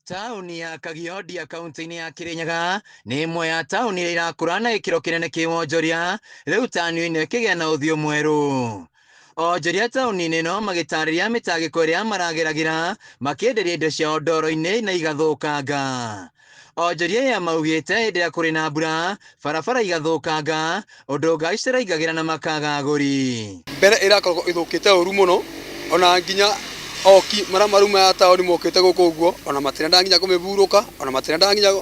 Taũni ya Kagiondia kaunti-inĩ ya Kirinyaga nĩ ĩmwe ya taũni iria irakũra na gĩkĩro kĩnene kĩwonjoria, rĩu taũni ĩno ĩkĩgĩa na ũthiũ mwerũ. Onjoria taũni-inĩ ĩno magĩtarĩria mĩtangĩko ĩrĩa marageragĩra makĩenderia indo ciao ndoro-inĩ na igathũkanga. Onjoria aya maugĩte hĩndĩ ĩrĩa kũrĩ na mbura barabara igathũkanga ũndũ ngari citaraingagĩra na makaga agũri. Mbere ĩrakoragwo ĩthũkĩte ũru mũno ona nginya oki marĩa maruma ya taũni mokĩte gũkũ ũguo ona matirendaga nginya kũmĩburũka ona matirendaga nginya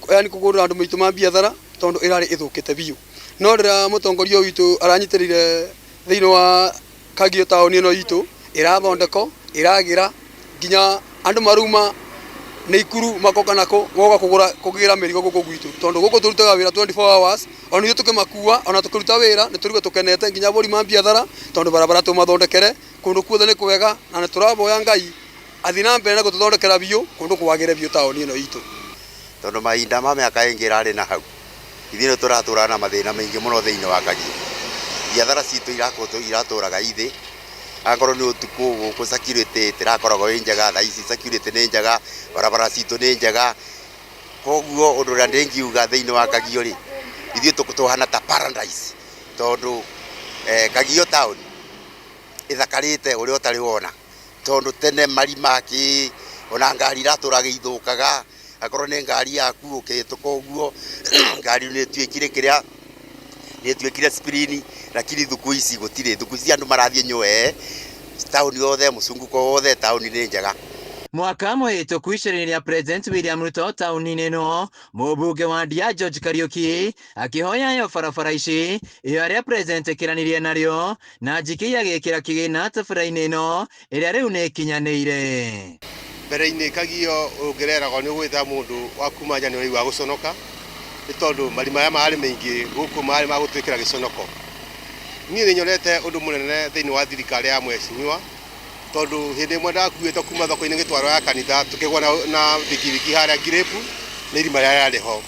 yani kũgũrĩra andũ maitũ ma biathara tondũ ĩrarĩ ĩthũkĩte biũ. No rĩrĩa mũtongoria ũyũ witũ aranyitĩrĩire thĩinĩ wa Kagio taũni ĩno itũ ĩrathondekwo ĩragĩra nginya andũ maruma Naikuru makoka nako goka kũgũra kũgĩra mĩrigo gũkũ gwitũ tondũ gũkũ tũrutaga wĩra 24 hours ona ithuĩ tũkĩmakua ona tũkĩruta wĩra nĩ tũrigwo tũkenete nginya ahũri ma biathara tondũ barabara tũmathondekere kũndũ kuothe nĩ kwega na nĩ tũraboya Ngai athiĩ na mbere na gũtũthondekera biũ kũndũ kwagĩre biũ taũni ĩno itũ. Tondũ mahinda ma mĩaka ĩngĩ ĩrarĩ na hau ithuĩ nĩ tũratũraga na mathĩna maingĩ mũno thĩinĩ wa Kagio. Biathara citũ iratũraga ithĩ, akorwo nĩ ũtukũ gũkũ security ĩtirakoragwo ĩ njega, thaa ici security nĩ njega, barabara citũ nĩ njega, koguo ũndũ ũrĩa ndĩngiuga thĩinĩ wa Kagio rĩ, ithuĩ tũhana ta paradise tondũ Kagio town ĩthakarĩte ũrĩa ũtarĩ wona, tondũ tene marima kĩ, ona ngari iratũraga ithũkaga, akorwo nĩ ngari yaku ũkĩhĩtũka ũguo, ngari nĩ ĩtuĩkire kĩrĩa, nĩ ĩtuĩkire sprini, lakini thukũ ici gũtirĩ, thukũ ici andũ marathiĩ Nywee, taũni yothe, mũcunguko wothe, taũni nĩ njega. Mwaka mũhĩtũku icera-inĩ rĩa President William Ruto taũni-inĩ ĩno, mũmbunge wa Ndia George Kariuki akĩhoya aheo barabara ici, ihoya rĩa President ĩkĩranirie narĩo na njikĩi agĩkĩra kĩgĩna tabara-inĩ ĩno ĩrĩa rĩu nĩ ĩkinyanĩire. Mbere-inĩ Kagio ũngĩreragwo nĩ ũgwĩta mũndũ wa kuma nja nĩ ũraigua gũconoka nĩ tondũ marima maya marĩ maingĩ gũkũ marĩ ma gũtwĩkĩra gĩconoko. Niĩ nĩ nyonete ũndũ mũnene thĩinĩ wa thirikari ya mheshimiwa tondũ hĩndĩ ĩmwe ndakuĩtwo kuma thoko-inĩ ngĩtwarwo ya kanitha tũkĩgwa na bikibiki harĩa Ngirĩpu nĩ irima rĩrĩa rĩarĩ ho.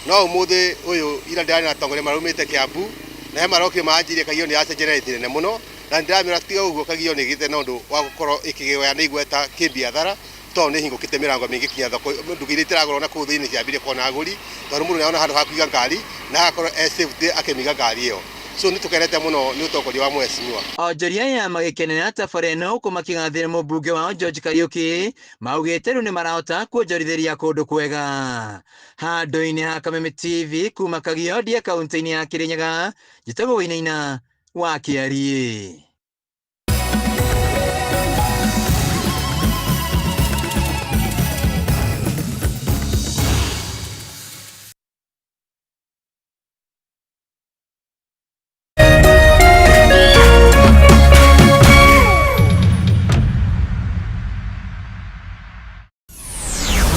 No ũmũthĩ ũyũ ira ndĩrarĩ na atongoria maraumĩte Kiambu na he marokire maranjĩrire Kagio nĩ yacenjia na nene mũno na nĩndĩramĩra tiga ũguo Kagio nĩ ĩgĩte na ũndũ wa gũkorwo ĩkĩgĩa na igweta kĩbiathara tondũ nĩ ĩhingũkĩte mĩrango mĩingĩ kinya thoko nduka iria itaragũrwo na kũu thĩinĩ ciambire kuona agũri tondũ mũndũ nĩarona handũ ha kũiga ngari na agakorwo e safety akĩmĩiga ngari ĩyo. So nĩ tũkenete mũno nĩ ũtongoria wa mheshimiwa. Onjoria aya magĩkenera tabarĩra ĩno gũkũ makĩgathĩrĩria mũmbunge wao George Kariuki maugĩte rĩu nĩmarahota kuonjorithĩria kũndũ kwega. Handũ-inĩ ha Kameme TV kuma Kagio Ndia kaunti-inĩ ya Kirinyaga, njĩtagwo Wainaina wa Kĩariĩ.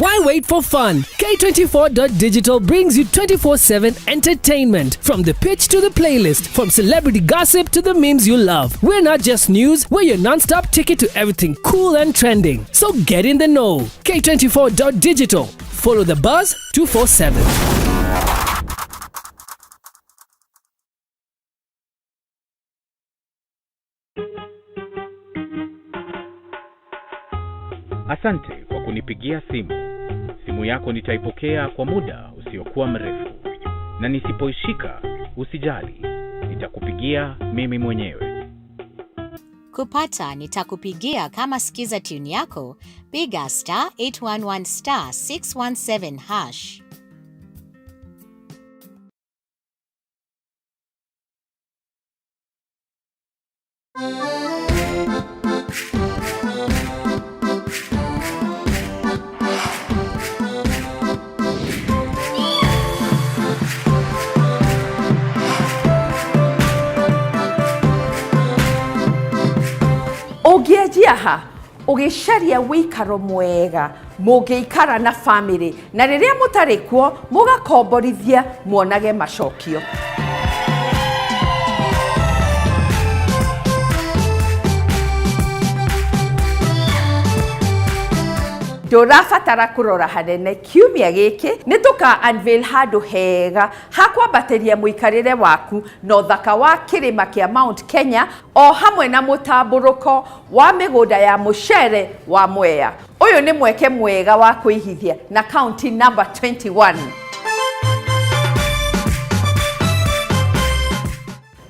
Why wait for fun? K24.digital brings you 24/7 entertainment. From the pitch to the playlist, from celebrity gossip to the memes you love. We're not just news, we're your non-stop ticket to everything cool and trending. So get in the know. K24.digital. Follow the buzz 247. Asante kwa kunipigia simu. Simu yako nitaipokea kwa muda usiokuwa mrefu, na nisipoishika usijali, nitakupigia mimi mwenyewe. Kupata nitakupigia kama skiza tune yako, piga star 811 star 617 hash. Ũngĩanjia ha ũgĩcaria wĩikaro mwega mũngĩikara na famĩlĩ na rĩrĩa mũtarĩ kuo mũgakomborithia muonage macokio. Ndũrabatara kũrora hanene kiumia gĩkĩ nĩ tũka unveil handũ hega ha kwambatĩria mũikarĩre waku na ũthaka wa kĩrĩma kĩa Mount Kenya o hamwe na mũtambũrũko wa mĩgũnda ya mũcere wa Mwea. Ũyũ nĩ mweke mwega wa kũigithia na county number 21.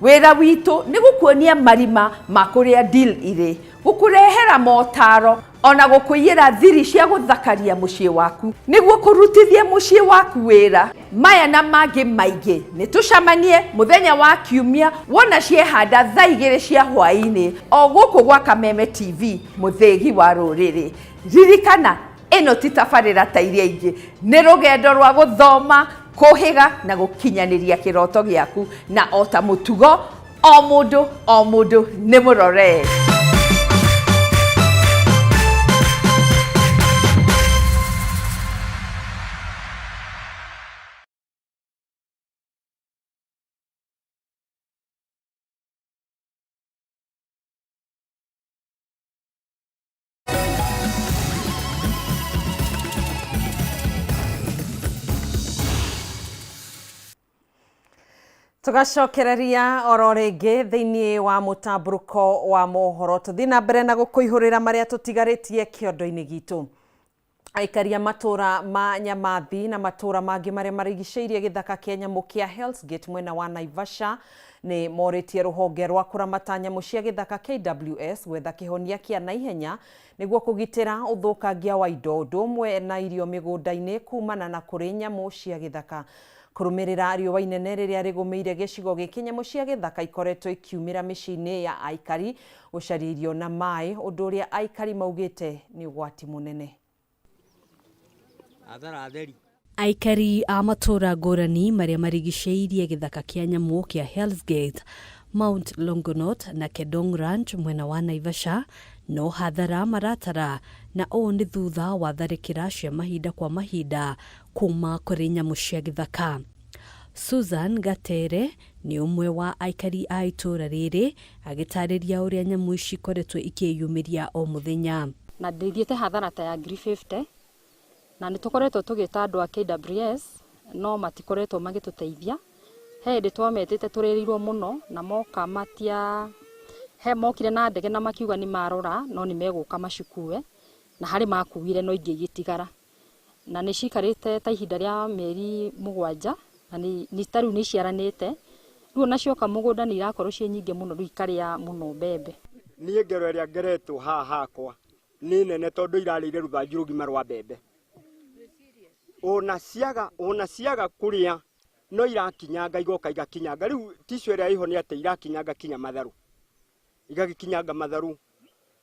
Wĩra witũ nĩ gũkuonia marima ma kũrĩa deal irĩ, gũkũrehera motaro ona gũkũiyĩra thiri cia gũthakaria mũciĩ waku nĩguo kũrutithia mũciĩ waku wĩra. Maya na mangĩ maingĩ nĩ tũcamanie mũthenya wa Kiumia wona ciehanda thaa igĩrĩ cia hwaĩ-inĩ o gũkũ gwa Kameme TV mũthĩgi wa rũrĩrĩ. Ririkana ĩno ti tabarĩra ta iria ingĩ, nĩ rũgendo rwa gũthoma, kũhĩga na gũkinyanĩria kĩroto gĩaku, na o ta mũtugo o mũndũ o mũndũ nĩ mũrore. Tũgacokereria oro rĩngĩ thĩinĩ wa mũtambũrũko wa mohoro, tũthiĩ na mbere na gũkũihũrĩra marĩa tũtigarĩtie kĩondo-inĩ gitũ. Aikari a matũra ma Nyamathi na matũra mangĩ marĩa marigicĩirie gĩthaka kĩa nyamũ kĩa Hell's Gate mwena wa Naivasha nĩ morĩtie rũhonge rwa kũramata nyamũ cia gĩthaka KWS gwetha kĩhonia kĩa naihenya nĩguo kũgitĩra ũthũkangia wa indo ũndũ ũmwe na irio mĩgũnda-inĩ kumana na kũrĩ nyamũ cia gĩthaka. Kũrũmĩrĩra riũa inene rĩrĩa rĩgũmĩire gĩcigo gĩkĩ, nyamũ cia gĩthaka ikoretwo ikiumĩra mĩciĩ-inĩ ya aikari gũcaria irio na maĩ, ũndũ ũrĩa aikari maugĩte nĩ ũgwati mũnene. Aikari a matũũra ngũrani marĩa marigicĩirie gĩthaka kĩa nyamũ kĩa Hell's Gate, Mount Longonot na Kedong Ranch mwena wa Naivasha no hathara maratara, na ũũ nĩ thutha wa tharĩkĩra cia mahinda kwa mahinda kuma kũrĩ nyamũ cia gĩthaka. Susan Gatere nĩ ũmwe wa aikari a itũũra rĩrĩ agĩtarĩria ũrĩa nyamũ ici ikoretwo ikĩyumĩria o mũthenya. Na ndĩthiĩte hathara ta ya ngiri 50 na nĩ tũkoretwo tũgĩta andũ a KWS no matikoretwo magĩtũteithia. He hĩndĩ twametĩte tũrĩrĩirwo mũno na moka matia, he mokire na ndege na makiuga nĩ marora no nĩ megũka macikue, na harĩ makuire no ingĩ igĩtigara. Na nĩ cikarĩte ta ihinda rĩa mĩeri 7 na nĩ ta rĩu nĩ iciaranĩte. Rĩu ona cioka mũgũnda nĩ irakorwo ciĩ nyingĩ mũno, rĩu ikarĩa mũno mbembe. Niĩ ngero ĩrĩa ngeretwo haha hakwa nĩ nene tondũ irarĩire rũthanju rũgima rwa mbembe. Ona ciaga kũrĩa no irakinyanga, igoka igakinyanga. Rĩu tissue ĩrĩa ĩho nĩ atĩ irakinyanga kinya matharũ, igagĩkinyanga matharũ.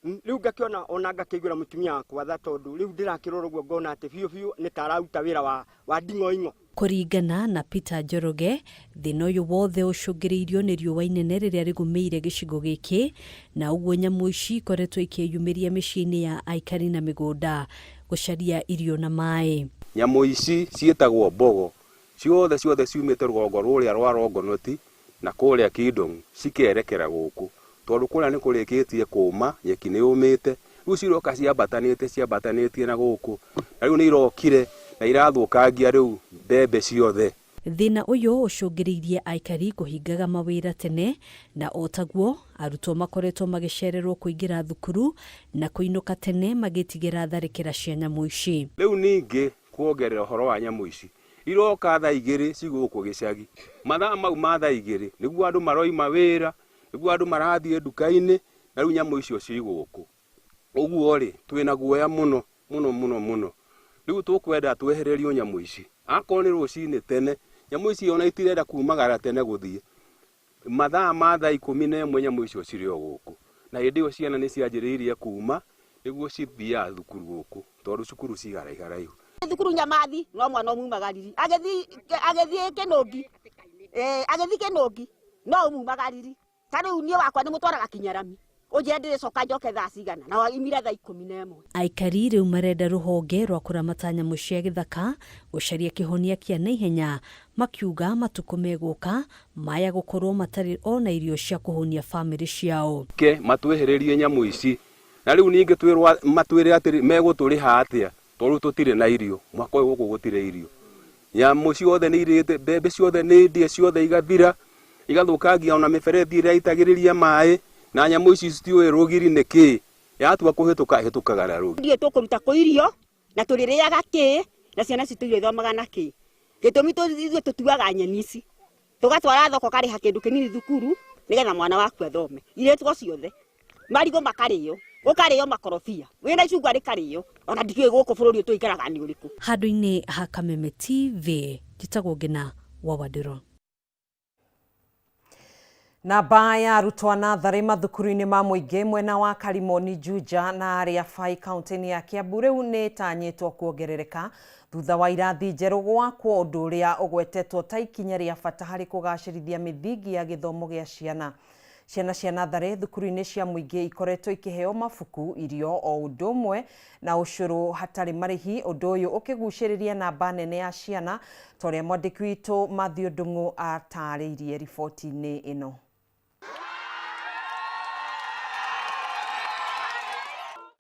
Rĩu ngakĩona ona ngakĩiguĩra mũtumia wakwa tha tondũ rĩu ndĩrakĩrora ũguo ngona atĩ biũ biũ nĩ ta araruta wĩra wa nding'oing'o. Kũringana na Peter Njoroge, thĩna ũyũ wothe ũcũngĩrĩirio nĩ riũa inene rĩrĩa rĩgũmĩire gĩcigo gĩkĩ, na ũguo nyamũ ici ikoretwo ikĩyumĩria mĩciĩ-inĩ ya aikari na mĩgũnda gũcaria irio na maĩ. Nyamũ ici ciĩtagwo mbogo, ciothe ciothe ciumĩte rũgongo rũrĩa rwa Longonot na kũrĩa Kidong cikerekera gũkũ, tondũ kũrĩa nĩ kũrĩkĩtie kũma, nyeki nĩ yũmĩte, rĩu ciroka ciambatanĩte ciambatanĩtie na gũkũ, na rĩu nĩ irokire na irathũkangia rĩu mbembe ciothe. Thĩna ũyũ ũcũngĩrĩirie aikari kũhingaga mawĩra tene, na o taguo arutwo makoretwo magĩcererwo kũingĩra thukuru na kũinũka tene magĩtigĩra tharĩkĩra cia nyamũ ici. Rĩu ningĩ kuongerera ũhoro wa nyamũ ici, iroka thaa igĩrĩ cigũkũ gĩcagi, mathaa mau ma thaa igĩrĩ nĩguo andũ maroima wĩra, nĩguo andũ marathiĩ nduka-inĩ, na rĩu nyamũ icio cigũkũ. Ũguo rĩ, twĩna guoya mũno mũno mũno mũno. Rĩu tũkwenda twehererio nyamũ ici. Akorwo nĩ rũcinĩ tene, nyamũ ici ona itirenda kumagara tene gũthiĩ. Mathaa ma thaa 11 nyamũ icio cirĩ o gũkũ. Na hĩndĩ ĩyo ciana nĩ cianjĩrĩirie kuma nĩguo cithiaga thukuru gũkũ, tondũ cukuru ci haraiharaihu. Thukuru Nyamathi no mwana ũmumagariri. Agĩthiĩ Kĩnũngi. Agĩthiĩ Kĩnũngi no ũmumagariri. Ta rĩu niĩ wakwa nĩ mũtwaraga kinya rami. Ũnjĩre ndĩrĩcoka njoke thaa cigana na waimire thaa 11. Aikari rĩu marenda rũhonge rwa kũramata nyamũ cia gĩthaka gũcaria kĩhonia kĩa naihenya, makiuga matukũ megũka maya gũkorwo matarĩ ona irio cia kũhũnia bamĩrĩ ciao. Ke matwehererie nyamũ ici, na rĩu ningĩ twĩrwo matwĩre atĩrĩ megũtũrĩha atĩa. Tondũ rĩu tũtirĩ na irio, mwaka ũyũ gũkũ gũtirĩ irio. Nyamũ ciothe nĩ irĩte, mbembe ciothe nĩ ndĩe ciothe igathira, igathũkangia ona mĩberethi ĩrĩa ĩitagĩrĩria maĩ, na nyamũ ici citiũĩ rũgiri nĩ kĩĩ. Yatua kũhĩtũka ĩhĩtũkaga na rũgiri. Ndiũĩ tũkũruta kũ irio na tũrĩrĩaga kĩ na ciana citũ irĩthomaga na kĩ. Gĩtũmi ithuĩ tũtuaga nyeni ici tũgatwara thoko ũkarĩha kĩndũ kĩnini thukuru nĩgetha mwana waku athome. Irĩtwo ciothe marigũ makarĩo, gũkarĩo makorobia, wĩna icungwa rĩkarĩo, ona ndikĩũĩ gũkũ bũrũri ũyũ tũikaraga nĩ ũrĩkũ. Handũ-inĩ ha Kameme TV, njĩtagwo Ngĩna wa Wandĩro. Namba ya arutwo a natharĩ mathukuru-inĩ ma mũingĩ mwena wa Karimoni, Juja na Rĩabai kaunti-inĩ ya Kiambu rĩu nĩ ĩtanyĩtwo kuongerereka thutha wa irathi njerũ gwakwo, ũndũ ũrĩa ũgwetetwo ta ikinya rĩa bata harĩ kũgacĩrithia mĩthingi ya gĩthomo gĩa ciana. Ciana cia natharĩ thukuru-inĩ cia mũingĩ ikoretwo ikĩheo mabuku, irio o ũndũ ũmwe na ũcũrũ hatarĩ marĩhi, ũndũ ũyũ ũkĩgucĩrĩria namba nene ya ciana ta ũrĩa mwandĩki witũ Mathew Ndung'u atarĩirie riboti-inĩ ĩno.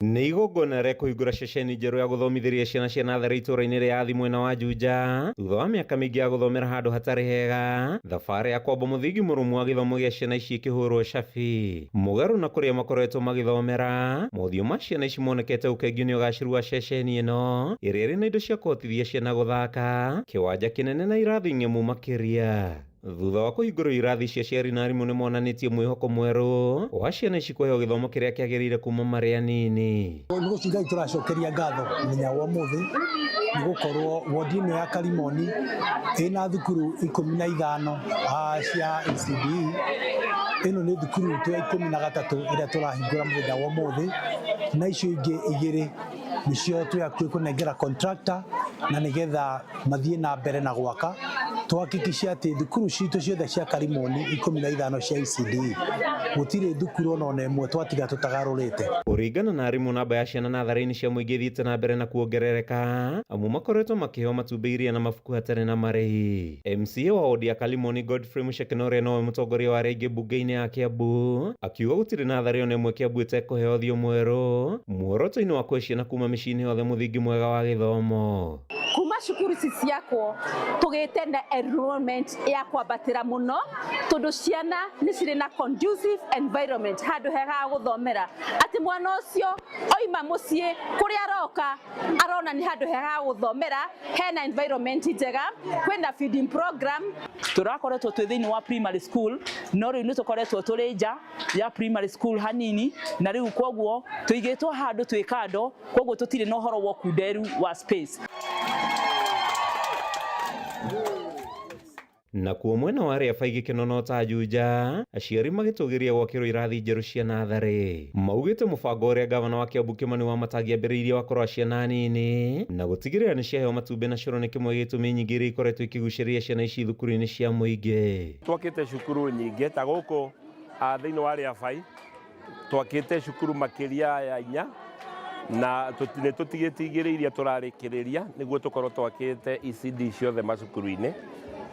Nĩ igongona rĩa kũhingũra ceceni njerũ ya gũthomithĩria ciana cia natharĩ itũũra-inĩ rĩa Athi mwena wa Juja thutha wa mĩaka mĩingĩ ya gũthomera handũ hatarĩ hega. Thabarĩ ya kwamba mũthingi mũrũmu wa gĩthomo gĩa ciana ici ĩkĩhũrwo cabi. Mũgarũ na kũrĩa makoretwo magĩthomera, mothiũ ma ciana ici monekete ũkengio nĩ ũgacĩru wa ceceni ĩno ĩrĩa ĩrĩ na indo cia kũhotithia ciana gũthaka, kĩwanja kĩnene na irathi ng'emu makĩria. Thutha wa kũhingũrwo irathi ici aciari na arimũ nĩ monanĩtie mwĩhoko mwerũ wa ciana ici kũheo gĩthomo kĩrĩa kĩagĩrĩire kuma marĩ anini. Nĩ gũci Ngai tũracokeria ngatho mũthenya wa ũmũthĩ nĩ gũkorwo wondi ĩno ya Karimoni ĩna thukuru 15 cia ECDE. Ĩno nĩ thukuru itũ ya 13 ĩrĩa tũrahingũra mũthenya wa ũmũthĩ, na icio ingĩ igĩrĩ nĩcio twĩ hakuhĩ kũnengera contractor na nĩgetha mathiĩ na mbere na gwaka tũhakikice atĩ thukuru citũ ciothe cia Karimoni 15 cia ECDE gũtirĩ thukuru ona ĩmwe twatiga tũtagarũrĩte. Kũringana na arimũ, namba ya ciana natharĩ-inĩ cia mũingĩ ĩthiĩte na mbere na kuongerereka amu makoretwo makĩheo matumbĩ, iria na mabuku hatarĩ na marĩhi. MCA wa wodi ya Kalimoni Godfrey Mucheke na ũrĩa nowe mũtongoria wa arĩa aingĩ mbunge-inĩ ya Kiambu akiuga gũtirĩ natharĩ ona ĩmwe Kiambu ĩtekũheo ũthiũ mwerũ muoroto-inĩ wa kũhe ciana kuma mĩciĩ-inĩ yothe mũthingi mwega wa gĩthomo. Kuma cukuru ici ciakwo tũgĩte na enrollment ya kwambatĩra mũno tondũ ciana nĩ cirĩ na conducive environment, handũ hega ha gũthomera, atĩ mwana ũcio oima mũciĩ kũrĩa aroka arona nĩ handũ hega ha gũthomera, hena environment njega, kwĩna feeding program. Tũrakoretwo twĩ thĩinĩ wa primary school no rĩu nĩ tũkoretwo tũrĩ nja ya primary school hanini, na rĩu koguo tũigĩtwo handũ twĩ kando, koguo tũtirĩ na ũhoro wa ũkunderu wa space. Nakuo mwena wa arĩa baigi kĩnono ta Juja, aciari magĩtũgĩria gwakĩrwo irathi njerũ cia natharĩ. Maugĩte mũbango ũrĩa gavana wa Kiambu Kimani Wamatangi ambĩrĩirie wa kũrora ciana nini na gũtigĩrĩra nĩ ciaheo matumbĩ na cũrũ nĩ kĩmwe gĩa itũmi nyingĩ iria ikoretwo ikĩgucĩrĩria ciana ici thukuru-inĩ cia mũingĩ. Twakĩte cukuru nyingĩ ta gũkũ thĩinĩ wa Rĩabai twakĩte cukuru makĩria ya 4 na nĩ tũtigĩte igĩrĩ iria tũrarĩkĩrĩria nĩguo tũkorwo twakĩte ECD ciothe macukuru-inĩ.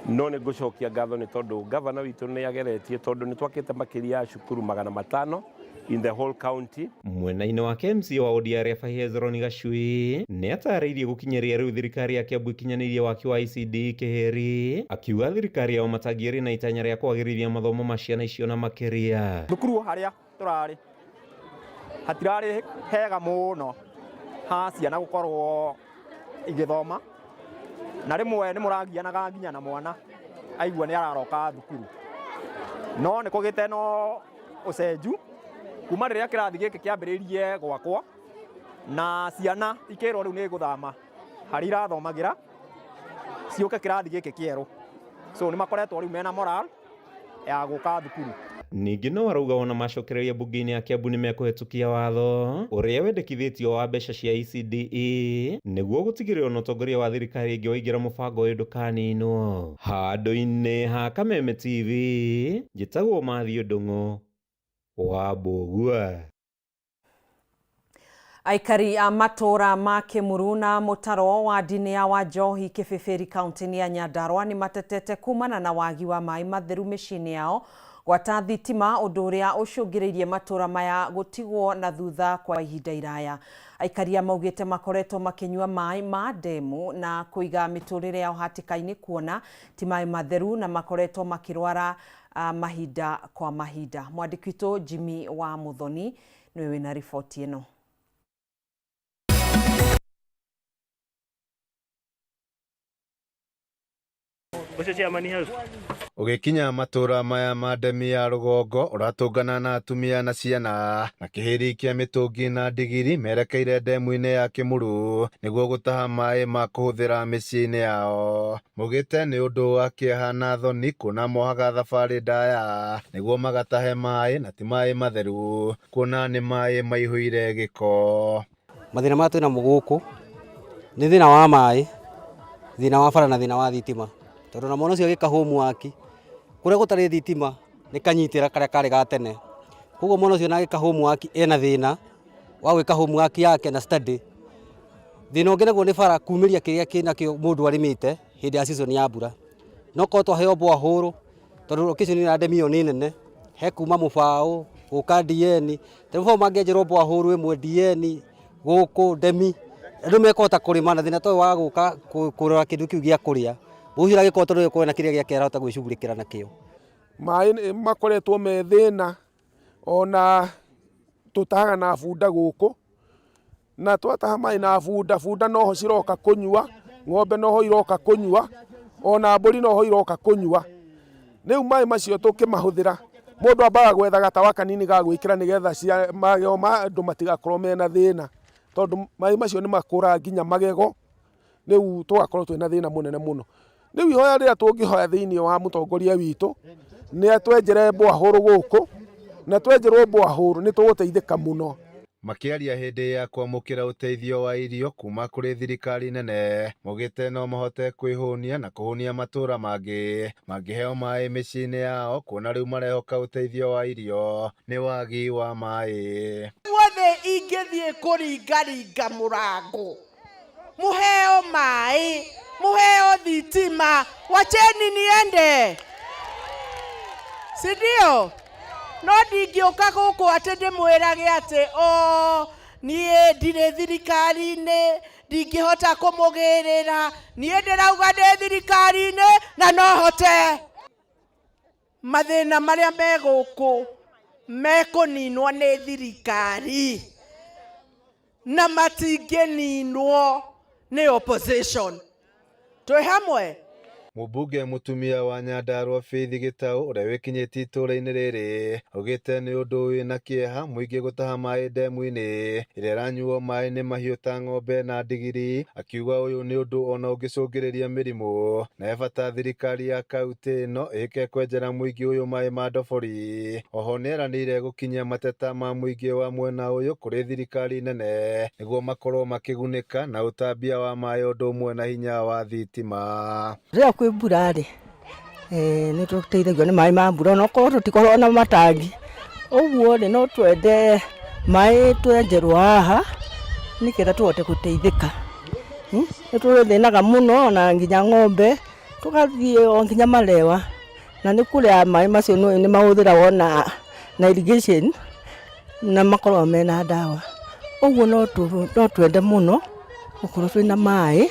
No nĩ ngũcokia ngatho nĩ tondũ gavana witũ nĩ ageretie, tondũ nĩ twakĩte makĩria ya cukuru 500 in the whole county. Mwena-inĩ wake MCA wa wodi ya Rĩabai Hezron Gacui nĩ atarĩirie gũkinyĩria rĩu thirikari ya Kiambu ikinyanĩirie waki wa ECD Kĩhĩri, akiuga thirikari ya Wamatangi ĩrĩ na itanya rĩa kwagĩrithia mathomo ma ciana icio na makĩria. Thukuru harĩa tũrarĩ hatirarĩ hega mũno ha ciana gũkorwo igĩthoma, na rĩmwe nĩ mũragianaga nginya na mwana aigua nĩ araroka thukuru, no nĩ kũgĩte no ũcenju kuma rĩrĩa kĩrathi gĩkĩ kĩambĩrĩirie gwakwo na ciana ikĩrwo rĩu nĩ gũthama harĩa irathomagĩra ciũke kĩrathi gĩkĩ kĩerũ, so nĩ makoretwo rĩu mena moral ya gũka thukuru. Ningĩ no arauga ona macokereria mbunge-inĩ ya Kiambu nĩ mekũhetũkia watho ũrĩa wendekithĩtio wa mbeca cia ECDE nĩguo gũtigĩrĩra ona ũtongoria wa thirikari ĩngĩ waingĩra mũbango ũyũ ndũkaninwo. Handũ-inĩ ha Kameme TV, njĩtagwo Matthew Ndung'u wa Mbũgua. Aikari a matũũra ma Kĩmuru na Mũtaro wadi-inĩ ya Wanjohi Kĩbĩbĩri kaunti-inĩ ya Nyandarua nĩ matetete kumana na wagi wa maĩ matheru mĩciĩ-inĩ yao. Gwata thitima ũndũ ũrĩa ũcũngĩrĩirie matũra maya gũtigwo na thutha kwa ihinda iraya. Aikaria maugĩte makoretwo makĩnyua maĩ ma ndemu na kũiga mĩtũrĩre yao hatĩka-inĩ kuona ti maĩ matheru na makoretwo makĩrwara mahinda kwa mahinda. Mwandĩki witũ Jimmy wa Muthoni nĩwe wĩna riboti ĩno. Ũgĩkinya matũra maya ma ndemi ya rũgongo ũratũngana na atumia na ciana na kĩhĩri kĩa mĩtũngi na ndigiri merekeire ndemu-inĩ ya Kĩmuru nĩguo gũtaha maĩ ma kũhũthĩra mĩciĩ-inĩ yao. Maugĩte nĩ ũndũ wa kĩeha na thoni kuona mohaga thabarĩ ndaya nĩguo magatahe maĩ na ti maĩ matheru kuona nĩ maĩ maihũire gĩko. Mathĩna marĩa twĩnamo gũkũ nĩ thĩna wa maĩ, thĩna wa bara na thĩna wa thitima. Tondũ na mwana ũcio agĩka homework kũrĩa gũtarĩ thitima nĩ kanyitĩra karĩa karĩ ga tene. Koguo mwana ũcio na agĩka homework ena thĩna wa gwĩka homework yake na study. Thĩna ũngĩ naguo nĩ bara kumĩria kĩrĩa kĩnakĩo mũndũ arĩmĩte hĩndĩ ya season ya mbura. No korwo twaheo borehole tondũ location ya ndemi ĩyo nĩ nene, he kuma Mũbaũ gũka DN, ta Mũbaũ mangĩenjerwo borehole ĩmwe DN gũkũ ndemi, andũ mekũhota kũrĩma na thĩna ta ũyũ wa gũka kũrora kĩndũ kĩu gĩa kũrĩa, ũcio agĩkorwo tondũ nĩegũkorwo na kĩrĩa gĩake arahota gwĩcugurĩkĩra nakĩo. Maĩ makoretwo me thĩna ona tũtahaga na bunda gũkũ, na twataha maĩ na bunda, bunda noho ciroka kũnyua, ng'ombe noho iroka kũnyua, ona mbũri noho iroka kũnyua. Rĩu maĩ macio tũkĩmahũthĩra, mũndũ ambaga gwetha gatawa kanini ga gwĩkĩra nĩgetha magego ma andũ matigakorwo mena thĩna, tondũ maĩ macio nĩ makũraga nginya magego, rĩu tũgakorwo twĩna thĩna mũnene mũno. Rĩu ihoya rĩrĩa tũngĩhoya thĩinĩ wa mũtongoria witũ nĩ atwenjere borehole gũkũ, na twenjerwo borehole nĩ tũgũteithĩka mũno. Makĩaria hĩndĩ ya kwamũkĩra ũteithio wa irio kuma kũrĩ thirikari nene, maugĩte no mahote kwĩhũnia na kũhũnia matũra mangĩ mangĩheo maĩ mĩciĩ-inĩ yao kuona rĩu marehoka ũteithio wa irio nĩ wagi wa maĩ. Guothe ingĩthiĩ kũringaringa mũrango, muheo maĩ, muheo thitima, wacheni niende, si ndio? No ndingĩũka gũkũ atĩ ndĩmwĩrage atĩ o niĩ ndirĩ thirikari-inĩ, ndingĩhota kũmũgĩrĩra, niĩ ndĩrauga ndĩ thirikari-inĩ na no hote. Mathĩna marĩa me gũkũ mekũninwo nĩ thirikari na matingĩninwo nĩ opposition. Twĩ hamwe? Mũmbunge mũtumia wa Nyandarua Faith Gĩtaũ ũrĩa wĩkinyĩtie itũũra-inĩ rĩrĩ augĩte nĩ ũndũ wĩna kĩeha mũingĩ gũtaha maĩ ndemu-inĩ ĩrĩa ĩranyuo maĩ nĩ mahiũ ta ng'ombe na ndigiri, akiuga ũyũ nĩ ũndũ ona ũngĩcũngĩrĩria mĩrimũ na he bata thirikari ya kaunti ĩno ĩke kwenjera mũingĩ ũyũ maĩ ma ndobori. Oho nĩeranĩire gũkinyia mateta ma mũingĩ wa mwena ũyũ kũrĩ thirikari nene nĩguo makorwo makĩgunĩka na ũtambia wa maĩ ũndũ ũmwe na hinya wa thitima. Rĩrĩa kwĩ mbura rĩ, nĩ tũteithagio nĩ maĩ ma mbura onokorwo tũtikoragwo na matangi. Ũguo rĩ, no twende maĩ twenjerwo haha nĩgetha tũhote gũteithĩka. Nĩ tũthĩnaga mũno na nginya ng'ombe tũgathiĩ o nginya Malewa, na nĩ kũrĩa maĩ macio nĩ mahũthĩragwo na irrigation na makoragwo mena ndawa. Ũguo no twende mũno gũkorwo twĩna maĩ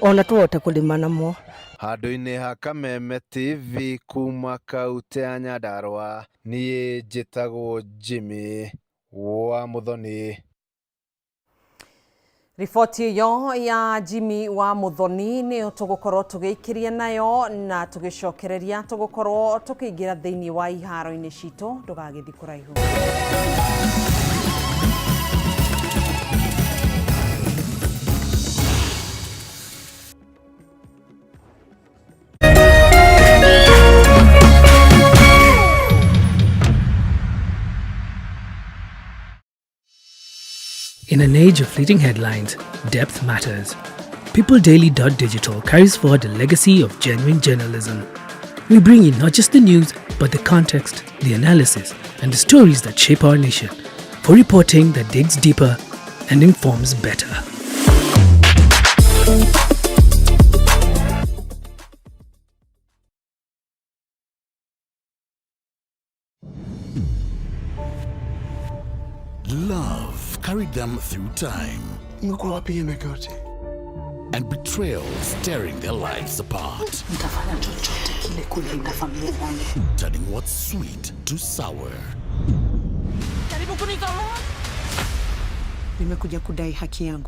ona tũhote kũrĩma namo. Handũ-inĩ ha Kameme TV kuma kaunti ya Nyandarua, niĩ njĩtagwo Jimmy wa Muthoni. Riboti ĩyo ya Jimmy wa Muthoni nĩyo tũgũkorwo tũgĩikĩria nayo na tũgĩcokereria tũgũkorwo tũkĩingĩra thĩinĩ wa iharo-inĩ citũ. Ndũgagĩthiĩ kũraihu. In an age of fleeting headlines, depth matters. PeopleDaily.digital carries forward a legacy of genuine journalism. We bring you not just the news, but the context, the analysis, and the stories that shape our nation, for reporting that digs deeper and informs better. Love carried them through time. Umekuwa wapi hii miaka yote? And betrayals tearing their lives apart. Nitafanya chochote kile kulinda familia yangu. Turning what's sweet to sour. Jaribu kunitoa. Nimekuja kudai haki yangu.